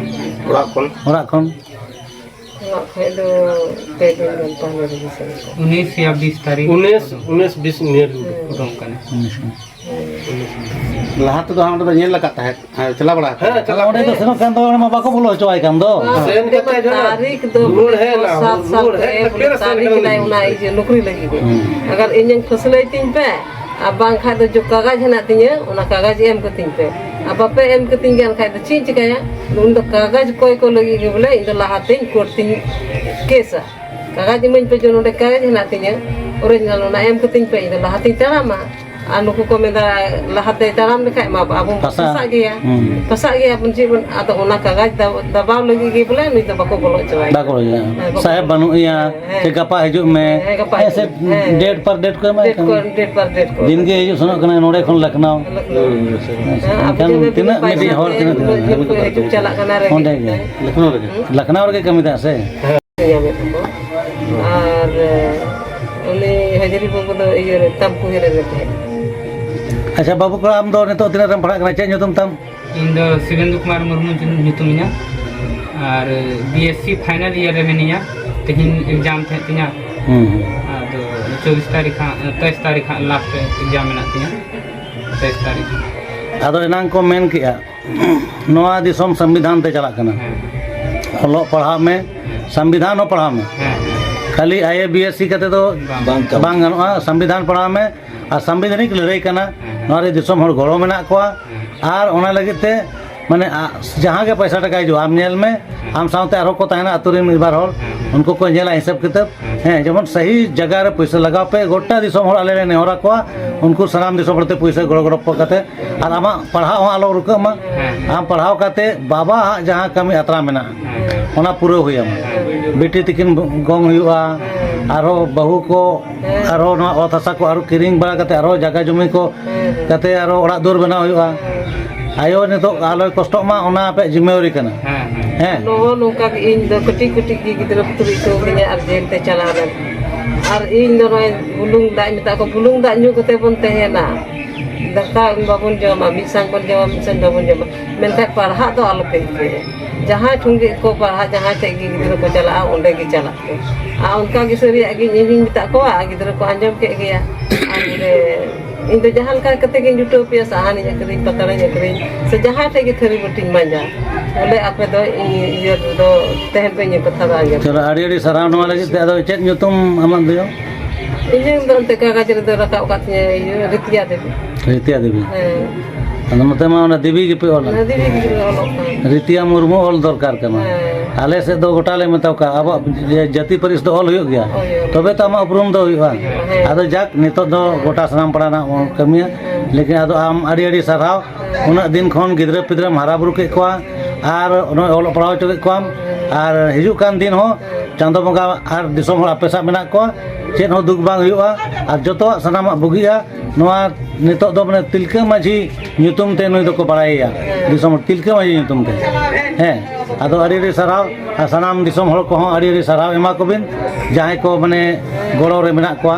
ᱚᱲᱟᱜ ᱠᱷᱚᱱ? ᱚᱲᱟᱜ ᱠᱷᱚᱱ᱾ ᱚᱲᱟᱜ ᱠᱷᱚᱡ ᱫᱚ ᱯᱮ ᱫᱤᱱ ᱜᱟᱱ ᱛᱟᱦᱞᱮ ᱨᱮᱜᱮ ᱥᱮᱱ ᱠᱚᱜ᱾ ᱩᱱᱤᱥ ᱭᱟ ᱵᱤᱥ ᱛᱟᱹᱨᱤᱠᱷ ᱩᱱᱤᱥ, ᱩᱱᱤᱥ ᱵᱤᱥ ᱱᱤᱭᱟᱹ ᱨᱮᱜᱮ᱾ ᱩᱰᱩᱝ ᱠᱟᱱᱟ᱾ ᱞᱟᱦᱟ ᱛᱮᱫᱚ ᱟᱢ ᱚᱸᱰᱮ ᱫᱚ ᱧᱮᱞ ᱟᱠᱟᱫ ᱛᱟᱦᱮᱸᱫ? ᱦᱮᱸ, ᱪᱟᱞᱟᱣ ᱵᱟᱲᱟ ᱟᱠᱟᱫ ᱦᱮᱸ, ᱛᱟᱦᱮᱸᱫ? ᱪᱟᱞᱟᱣ ᱚᱸᱰᱮ ᱫᱚ ᱟᱠᱟᱱᱟ᱾ ᱥᱮᱱᱚᱜ ᱠᱟᱱ ᱫᱚ, ᱚᱸᱰᱮ ᱢᱟ ᱵᱟᱠᱚ ᱵᱚᱞᱚ ᱦᱚᱪᱚᱣᱟᱭ ᱠᱟᱱ ᱫᱚ᱾ ᱦᱮᱸ, ᱥᱮᱱ ᱠᱟᱛᱮ ᱡᱟᱦᱟᱸ ᱛᱟᱹᱨᱤᱠᱷ ᱫᱚ ᱨᱩᱣᱟᱹᱲ ᱦᱮᱡ ᱮᱱᱟ, ᱥᱟᱛ ᱥᱟᱞ ᱨᱩᱣᱟᱹᱲ ᱦᱮᱡ ᱠᱷᱚᱱ ᱠᱟᱛᱮ ᱛᱟᱹᱨᱤᱠᱷ ᱥᱮᱱ ᱠᱟᱱᱟᱭ ᱠᱟᱱᱟ᱾ ᱚᱱᱟ ᱤᱭᱟᱹ ᱱᱚᱠᱨᱤ ᱞᱟᱹᱜᱤᱫ ᱜᱮ᱾ ᱦᱩᱸ᱾ ᱟᱜᱟᱨ ᱤᱧᱮᱢ ᱯᱷᱟᱹᱥᱞᱟᱹᱭ ᱛᱤᱧ ᱯᱮ, ᱟᱨ ᱵᱟᱝᱠᱷᱟᱡ ᱫᱚ ᱡᱚ ᱠᱟᱜᱚᱡᱽ ᱦᱮᱱᱟᱜ ᱛᱤᱧᱟᱹ, ᱚᱱᱟ ᱠᱟᱜᱚᱡᱽ ᱮᱢ ᱠᱟᱹᱛᱤᱧ ᱯᱮ᱾ ᱟᱨ ᱵᱟᱯᱮ ᱮᱢ ᱠᱟᱹᱛᱤᱧ ᱠᱟᱱ ᱠᱷᱟᱡ ᱫᱚ ᱪᱮᱫ ᱤᱧ ᱪᱤᱠᱟᱹᱭᱟ? ᱩᱱ ᱫᱚ ᱠᱟᱜᱚᱡᱽ ᱠᱚᱭ ᱠᱚ ᱞᱟᱹᱜᱤᱫ ᱜᱮ ᱵᱚᱞᱮ ᱤᱧ ᱫᱚ ᱞᱟᱦᱟᱛᱤᱧ ᱠᱳᱨᱴ ᱛᱤᱧ ᱠᱮᱥᱟ᱾ ᱠᱟᱜᱚᱡᱽ ᱤᱢᱟᱹᱧ ᱯᱮ, ᱡᱮ ᱱᱚᱰᱮ ᱠᱟᱜᱚᱡᱽ ᱦᱮᱱᱟᱜ ᱛᱤᱧᱟᱹ, ᱚᱨᱤᱡᱤᱱᱟᱞ ᱚᱱᱟ ᱮᱢ ᱠᱟᱹᱛᱤᱧ ᱯᱮ, ᱤᱧ ᱫᱚ ᱞᱟᱦᱟᱛᱤᱧ ᱛᱟᱲᱟᱢᱟ᱾ ᱟᱨ ᱱᱩᱠᱩ ᱠᱚ ᱢᱮᱱᱫᱟ, ᱞᱟᱦᱟᱛᱮ ᱛᱟᱲᱟᱢ ᱞᱮᱠᱷᱟᱡ ᱢᱟ ᱟᱵᱚ ᱯᱷᱟᱥᱟ᱾ ᱯᱷᱟᱥᱟᱜ ᱜᱮᱭᱟ᱾ ᱦᱩᱸ᱾ ᱯᱷᱟᱥᱟᱜ ᱜᱮᱭᱟ ᱵᱚᱱ, ᱪᱮᱫ ᱵᱚᱱ, ᱟᱫᱚ ᱚᱱᱟ ᱠᱟᱜᱚᱡᱽ ᱫᱟ-, ᱫᱟᱵᱟᱣ ᱞᱟᱹᱜᱤᱫ ᱜᱮ ᱵᱚᱞᱮ ᱱᱩᱭ ᱫᱚ ᱵᱟᱠᱚ ᱵᱚᱞᱚ ᱦᱚᱪᱚᱣᱟᱭ ᱵᱟᱠᱚ ᱠᱟᱱᱟ᱾ ᱦᱩᱭᱩᱜᱼᱟ᱾ ᱦᱮᱸ, ᱵᱟᱠᱚ ᱥᱟᱦᱮᱵᱽ ᱵᱟᱹᱱᱩᱜ ᱮᱭᱟ, ᱦᱮᱸ᱾ ᱥᱮ ᱜᱟᱯᱟ ᱦᱤᱡᱩᱜ ᱢᱮ᱾ ᱦᱮᱸ, ᱜᱟᱯᱟ ᱦᱮᱸ, ᱥᱮ ᱦᱤᱡᱩᱜ ᱢᱮ᱾ ᱦᱮᱸ᱾ Date per date ᱠᱚ ᱮᱢᱟᱭ ᱰᱮᱴ ᱠᱟᱱᱟ᱾ ᱠᱚ, date per date ᱠᱚ᱾ ᱫᱤᱱ ᱜᱮ ᱦᱤᱡᱩᱜ ᱥᱮᱱᱚᱜ ᱠᱟᱱᱟᱭ ᱱᱚᱰᱮ ᱠᱷᱚᱱ ᱞᱚᱠᱷᱱᱚᱣ᱾ ᱞᱚᱠᱷᱱᱚᱣ᱾ ᱦᱮᱸ, ᱟᱵᱚ ᱮᱱᱠᱷᱟᱱ ᱡᱮ ᱛᱤᱱᱟᱹᱜ ᱯᱟᱭᱥᱟ ᱢᱤᱫᱴᱤᱡ ᱦᱚᱲ ᱛᱮ ᱛᱤᱱᱟᱹᱜ ᱫᱤᱱ ᱦᱤᱡᱩᱜ ᱪᱟᱞᱟᱜ ᱠᱟᱱᱟ ᱨᱮᱸᱜᱮᱡ ᱚᱸᱰᱮ ᱜᱮ᱾ ᱛᱮ᱾ ᱞᱚᱠᱷᱱᱚᱣ ᱨᱮᱜᱮ᱾ ᱦᱩᱸ? ᱞᱚᱠᱷᱱᱚᱣ ᱨᱮᱜᱮ ᱠᱟᱹᱢᱤ ᱛᱟᱦᱮᱸ ᱥᱮ? ᱧᱟᱢᱮᱫ ᱛᱟᱠᱚ᱾ ᱟᱨ ᱩᱱᱤ ᱦᱟᱡᱨᱤ ᱵᱟᱹᱵᱩ ᱫᱚ ᱤᱭᱟᱹ ᱨᱮ, ᱛᱟᱢᱠᱩᱦᱤ ᱨᱮ ᱛᱟᱦᱮᱸᱫ᱾ ᱟᱪᱪᱷᱟ ᱵᱟᱹᱵᱩ ᱠᱚᱲᱟ, ᱟᱢ ᱫᱚ ᱱᱤᱛᱚᱜ ᱛᱤᱱᱟᱹᱜ ᱨᱮᱢ ᱯᱟᱲᱦᱟᱜ ᱠᱟᱱᱟ? ᱪᱮᱫ ᱧᱩᱛᱩᱢ ᱛᱟᱢ? ᱤᱧ ᱫᱚ ᱥᱤᱵᱮᱱᱫᱩ ᱠᱩᱢᱟᱨ ᱢᱩᱨᱢᱩ ᱧᱩᱛᱩᱢᱤᱧᱟ ᱟᱨ B S C final year ᱨᱮ ᱢᱤᱱᱟᱹᱧᱟ᱾ ᱛᱮᱦᱮᱧ exam ᱛᱟᱦᱮᱸ ᱛᱤᱧᱟ᱾ ᱦᱩᱸ, ᱦᱩᱸ᱾ ᱟᱫᱚ ᱪᱚᱵᱵᱤᱥ ᱛᱟᱹᱨᱤᱠᱷ ᱦᱟᱸᱜ, ᱛᱮᱭᱤᱥ ᱛᱟᱹᱨᱤᱠᱷ ᱦᱟᱸᱜ last exam ᱢᱮᱱᱟᱜ ᱛᱤᱧᱟ, ᱛᱮᱭᱤᱥ ᱛᱟᱹᱨᱤᱠᱷ᱾ ᱟᱫᱚ ᱮᱱᱟᱝ ᱠᱚ ᱢᱮᱱ ᱠᱮᱜᱼᱟ, ᱱᱚᱣᱟ ᱫᱤᱥᱚᱢ ᱥᱚᱝᱵᱤᱫᱷᱟᱱ ᱛᱮ ᱪᱟᱞᱟᱜ ᱠᱟᱱᱟ᱾ ᱦᱮᱸ᱾ ᱚᱞᱚᱜ ᱯᱟᱲᱦᱟᱜ ᱢᱮ, ᱦᱮᱸ᱾ ᱥᱚᱝᱵᱤᱫᱷᱟᱱ ᱦᱚᱸ ᱯᱟᱲᱦᱟᱣ ᱢᱮ᱾ ᱦᱮᱸ, ᱦᱮᱸ᱾ ᱠᱷᱟᱹᱞᱤ ᱟᱭ ᱮ ᱵᱤ ᱮᱥ ᱥᱤ ᱠᱟᱛᱮ ᱫᱚ ᱵᱟᱝ᱾ ᱵᱟᱝ ᱜᱟᱱᱚᱜᱼᱟ᱾ ᱥᱚᱝᱵᱤᱫᱷᱟᱱ ᱯᱟᱲᱦᱟᱣ ᱢᱮ ᱟᱨ ᱥᱚᱝᱵᱤᱫᱷᱟᱱᱤᱠ ᱞᱟᱹᱲᱦᱟᱹᱭ ᱠᱟᱱᱟ᱾ ᱦᱮᱸ, ᱦᱮᱸ᱾ ᱱᱚᱣᱟ ᱨᱮ ᱫᱤᱥᱚᱢ ᱦᱚᱲ ᱜᱚᱲᱚ ᱢᱮᱱᱟᱜ ᱠᱚᱣᱟ᱾ ᱦᱮᱸ᱾ ᱟᱨ ᱚᱱᱟ ᱞᱟᱹᱜᱤᱫ ᱛᱮ ᱢᱟᱱᱮ, ᱟ-, ᱡᱟᱦᱟᱸ ᱜᱮ ᱯᱚᱭᱥᱟ ᱴᱟᱠᱟ ᱦᱤᱡᱩᱜᱼᱟ, ᱟᱢ ᱧᱮᱞ ᱢᱮ, ᱦᱮᱸ᱾ ᱟᱢ ᱥᱟᱶᱛᱮ ᱟᱨᱦᱚᱸ ᱠᱚ ᱛᱟᱦᱮᱱᱟ ᱟᱹᱛᱩ ᱨᱮᱱ ᱢᱤᱫ ᱵᱟᱨ ᱦᱚᱲ, ᱦᱮᱸ, ᱦᱮᱸ᱾ ᱩᱱᱠᱩ ᱠᱚ ᱧᱮᱞᱟ ᱦᱤᱥᱟᱹᱵ ᱠᱤᱛᱟᱹᱵ᱾ ᱦᱮᱸ᱾ ᱦᱮᱸ, ᱡᱮᱢᱚᱱ ᱥᱟᱹᱦᱤ ᱡᱟᱭᱜᱟ ᱨᱮ ᱯᱩᱭᱥᱟᱹ ᱞᱟᱜᱟᱣ ᱯᱮ, ᱜᱚᱴᱟ ᱫᱤᱥᱚᱢ ᱦᱚᱲ ᱟᱞᱮ ᱞᱮ ᱱᱮᱦᱚᱨ ᱟᱠᱚᱣᱟ, ᱩᱱᱠᱩ ᱥᱟᱱᱟᱢ ᱫᱤᱥᱚᱢ ᱦᱚᱲ ᱛᱮ ᱯᱩᱭᱥᱟᱹ ᱜᱚᱲᱚ ᱜᱚᱲᱚᱯᱚ ᱠᱟᱛᱮ, ᱟᱨ ᱟᱢᱟᱜ ᱯᱟᱲᱦᱟᱣ ᱦᱚᱸ ᱟᱞᱚ ᱨᱩᱠᱟᱹᱜ ᱢᱟ᱾ ᱦᱮᱸ᱾ ᱟᱢ ᱯᱟᱲᱦᱟᱣ ᱠᱟᱛᱮ ᱵᱟᱵᱟ ᱦᱟᱜ ᱡᱟᱦᱟᱸ ᱠᱟᱹᱢᱤ ᱟᱛᱨᱟ ᱢᱮᱱᱟᱜᱼᱟ, ᱦᱮᱸ᱾ ᱚᱱᱟ ᱯᱩᱨᱟᱹᱣ ᱦᱩᱭ ᱟᱢᱟ᱾ ᱦᱮᱸ᱾ ᱵᱤᱴᱤ ᱛᱤᱠᱤᱱ ᱜᱚᱝ ᱦᱩᱭᱩᱜᱼᱟ, ᱦᱮᱸ᱾ ᱟᱨᱦᱚᱸ ᱵᱟᱹᱦᱩ ᱠᱚ, ᱦᱮᱸ᱾ ᱟᱨᱦᱚᱸ ᱱᱚᱣᱟ ᱚᱛ ᱦᱟᱥᱟ ᱠᱚ ᱟᱨᱦᱚᱸ ᱠᱤᱨᱤᱧ ᱵᱟᱲᱟ ᱠᱟᱛᱮ ᱟᱨᱦᱚᱸ ᱡᱟᱭᱜᱟ ᱡᱚᱢᱤ ᱠᱚ ᱦᱮᱸ, ᱦᱮᱸ᱾ ᱡᱟᱛᱮ ᱟᱨᱚ ᱚᱲᱟᱜ ᱫᱩᱣᱟᱹᱨ ᱵᱮᱱᱟᱣ ᱦᱩᱭᱩᱜᱼᱟ᱾ ᱦᱮᱸ᱾ ᱟᱭᱳ ᱱᱤᱛᱚᱜ ᱟᱞᱚᱭ ᱠᱚᱥᱴᱚᱜ ᱢᱟ, ᱚᱱᱟ ᱟᱯᱮᱭᱟᱜ ᱡᱤᱢᱢᱟᱹᱣᱟᱨᱤ ᱠᱟᱱᱟ᱾ ᱦᱮᱸ, ᱦᱮᱸ᱾ ᱦᱮᱸ᱾ ᱱᱚᱜᱼᱚ ᱱᱚᱝᱠᱟ ᱜᱮ ᱤᱧ ᱫᱚ ᱠᱟᱹᱴᱤᱡ ᱠᱟᱹᱴᱤᱡ ᱜᱮ ᱜᱤᱫᱽᱨᱟᱹ ᱯᱤᱫᱽᱨᱟᱹ ᱠᱚ ᱜᱤᱧᱟ ᱟᱨ ᱡᱮᱞ ᱛᱮ ᱪᱟᱞᱟᱣ ᱞᱮᱱ᱾ ᱟᱨ ᱤᱧ ᱫᱚ ᱱᱚᱜᱼᱚᱭ ᱵᱩᱞᱩᱝ ᱫᱟᱜ ᱤᱧ ᱢᱮᱛᱟᱜ ᱠᱚᱣᱟ, ᱵᱩᱞᱩᱝ ᱫᱟᱜ ᱧᱩ ᱠᱟᱛᱮ ᱵᱚᱱ ᱛᱟᱦᱮᱱᱟ᱾ ᱫᱟᱠᱟ ᱵᱟᱵᱚᱱ ᱡᱚᱢᱟ, ᱢᱤᱫ ᱥᱟᱝ ᱵᱚᱱ ᱡᱚᱢᱟ, ᱢᱤᱫ ᱥᱟᱝ ᱵᱟᱵᱚᱱ ᱡᱚᱢᱟ᱾ ᱢᱮᱱᱠᱷᱟᱱ ᱯᱟᱲᱦᱟᱜ ᱫᱚ ᱟᱞᱚᱯᱮ ᱤᱠᱟᱹᱭᱟ᱾ ᱡᱟᱦᱟᱸᱭ ᱴᱷᱮᱱ ᱜᱮ ᱠᱚ ᱯᱟᱲᱦᱟᱜ, ᱡᱟᱦᱟᱸᱭ ᱴᱷᱮᱱ ᱜᱮ ᱜᱤᱫᱽᱨᱟᱹ ᱠᱚ ᱪᱟᱞᱟᱜᱼᱟ, ᱚᱸᱰᱮ ᱜᱮ ᱪᱟᱞᱟᱜ ᱯᱮ᱾ ᱟᱨ ᱚᱱᱠᱟ ᱜᱮ ᱥᱟᱹᱨᱤᱭᱟᱜ ᱜᱮ ᱤᱧ ᱦᱚᱧ ᱢᱮᱛᱟᱜ ᱠᱚᱣᱟ, ᱟᱨ ᱜᱤᱫᱽᱨᱟᱹ ᱠᱚ ᱟᱸᱡᱚᱢ ᱠᱮᱫ ᱜᱮᱭᱟ᱾ ᱟᱨ ᱚᱸᱰᱮ ᱤᱧ ᱫᱚ ᱡᱟᱦᱟᱸ ᱞᱮᱠᱟ ᱠᱟᱛᱮ ᱜᱤᱧ ᱡᱩᱴᱟᱹᱣ ᱯᱮᱭᱟ, ᱥᱟᱦᱟᱱᱤᱧ ᱟᱹᱠᱷᱨᱤᱧ, ᱯᱟᱛᱲᱟᱧ ᱟᱹᱠᱷᱨᱤᱧ, ᱥᱮ ᱡᱟᱦᱟᱸ ᱴᱷᱮᱱ ᱜᱮ ᱛᱷᱟᱹᱨᱤ ᱵᱟᱹᱴᱤᱧ ᱢᱟᱸᱡᱟ, ᱵᱚᱞᱮ ᱟᱯᱮ ᱫᱚ ᱤᱧ ᱤᱭᱟᱹ ᱨᱮᱫᱚ ᱛᱟᱦᱮᱱ ᱯᱮ, ᱤᱧᱟᱹᱜ ᱠᱟᱛᱷᱟ ᱫᱚ ᱟᱸᱡᱚᱢ ᱯᱮ᱾ ᱪᱚᱞᱚ, ᱟᱹᱰᱤ ᱟᱹᱰᱤ ᱥᱟᱨᱦᱟᱣ ᱱᱚᱣᱟ ᱞᱟᱹᱜᱤᱫ ᱛᱮ᱾ ᱟᱫᱚ ᱪᱮᱫ ᱧᱩᱛᱩᱢ ᱟᱢᱟᱜ ᱫᱚ? ᱤᱧᱟᱹᱝ ᱫᱚ ᱚᱱᱛᱮ ᱠᱟᱜᱚᱡᱽ ᱨᱮᱫᱚ ᱨᱟᱠᱟᱵ ᱟᱠᱟᱫ ᱛᱤᱧᱟᱹ ᱤᱭᱟᱹ ᱨᱤᱛᱤᱭᱟ ᱫᱮᱵᱤ᱾ ᱨᱤᱛᱤᱭᱟ ᱫᱮᱵᱤ᱾ ᱦᱮᱸ᱾ ᱟᱫᱚ ᱱᱚᱛᱮ ᱢᱟ ᱚᱱᱟ ᱫᱮᱵᱤ ᱜᱮᱯᱮ ᱚᱞᱟ᱾ ᱚᱱᱟ ᱫᱮᱵᱤ ᱜᱮ ᱚᱞᱚᱜ ᱠᱟᱱᱟ᱾ ᱨᱤᱛᱤᱭᱟ ᱢᱩᱨᱢᱩ ᱚᱞ ᱫᱚᱨᱠᱟᱨ ᱠᱟᱱᱟ᱾ ᱦᱮᱸ᱾ ᱟᱞᱮ ᱥᱮᱫ ᱫᱚ ᱜᱚᱴᱟ ᱞᱮ ᱢᱮᱛᱟ ᱠᱚᱣᱟ, ᱟᱵᱚᱣᱟᱜ ᱡᱟᱹᱛᱤ ᱯᱟᱹᱨᱤᱥ ᱫᱚ ᱚᱞ ᱦᱩᱭᱩᱜ ᱜᱮᱭᱟ᱾ ᱦᱳᱭ, ᱦᱳᱭ᱾ ᱛᱚᱵᱮ ᱛᱚ ᱟᱢᱟᱜ ᱩᱯᱨᱩᱢ ᱫᱚ ᱦᱩᱭᱩᱜᱼᱟ᱾ ᱦᱮᱸ᱾ ᱟᱫᱚ ᱡᱟᱠ, ᱱᱤᱛᱚᱜ ᱫᱚ ᱜᱚᱴᱟ ᱥᱟᱱᱟᱢ ᱯᱟᱲᱟ ᱨᱮᱱᱟᱜ ᱵᱚᱱ ᱠᱟᱹᱢᱤᱭᱟ᱾ ᱦᱮᱸ᱾ ᱞᱮᱠᱤᱱ ᱟᱫᱚ ᱟᱢ ᱟᱹᱰᱤ ᱟᱹᱰᱤ ᱥᱟᱨᱦᱟᱣ, ᱩᱱᱟᱹᱜ ᱫᱤᱱ ᱠᱷᱚᱱ ᱜᱤᱫᱽᱨᱟᱹ ᱯᱤᱫᱽᱨᱟᱹᱢ ᱦᱟᱨᱟ ᱵᱩᱨᱩ ᱠᱮᱫ ᱠᱚᱣᱟ, ᱟᱨ ᱱᱚᱜᱼᱚᱭ ᱚᱞᱚᱜ ᱯᱟᱲᱦᱟᱣ ᱦᱚᱪᱚ ᱠᱮᱫ ᱠᱚᱣᱟᱢ, ᱟᱨ ᱦᱤᱡᱩᱜ ᱠᱟᱱ ᱫᱤᱱ ᱦᱚᱸ ᱪᱟᱸᱫᱚ ᱵᱚᱸᱜᱟ ᱟᱨ ᱫᱤᱥᱚᱢ ᱦᱚᱲ ᱟᱯᱮ ᱥᱟᱶ ᱢᱮᱱᱟᱜ ᱠᱚᱣᱟ, ᱪᱮᱫ ᱦᱚᱸ ᱫᱩᱠ ᱵᱟᱝ ᱦᱩᱭᱩᱜᱼᱟ, ᱟᱨ ᱡᱚᱛᱚᱣᱟᱜ ᱥᱟᱱᱟᱢᱟᱜ ᱵᱩᱜᱤᱜᱼᱟ᱾ ᱱᱚᱣᱟ ᱱᱤᱛᱚᱜ ᱫᱚ ᱢᱟᱱᱮ ᱛᱤᱞᱠᱟᱹ ᱢᱟᱹᱡᱷᱤ ᱧᱩᱛᱩᱢ ᱛᱮ ᱱᱩᱭ ᱫᱚᱠᱚ ᱵᱟᱲᱟᱭᱮᱭᱟ, ᱫᱤᱥᱚᱢ ᱦᱚᱲ ᱛᱤᱞᱠᱟᱹ ᱢᱟᱹᱡᱷᱤ ᱧᱩᱛᱩᱢ ᱛᱮ᱾ ᱦᱮᱸ, ᱟᱫᱚ ᱟᱹᱰᱤ ᱟᱹᱰᱤ ᱥᱟᱨᱦᱟᱣ, ᱟᱨ ᱥᱟᱱᱟᱢ ᱫᱤᱥᱚᱢ ᱦᱚᱲ ᱠᱚᱦᱚᱸ ᱟᱹᱰᱤ ᱟᱹᱰᱤ ᱥᱟᱨᱦᱟᱣ ᱮᱢᱟ ᱠᱚᱵᱤᱱ, ᱡᱟᱦᱟᱸᱭ ᱠᱚ ᱢᱟᱱᱮ ᱜᱚᱲᱚ ᱨᱮ ᱢᱮᱱᱟᱜ ᱠᱚᱣᱟ᱾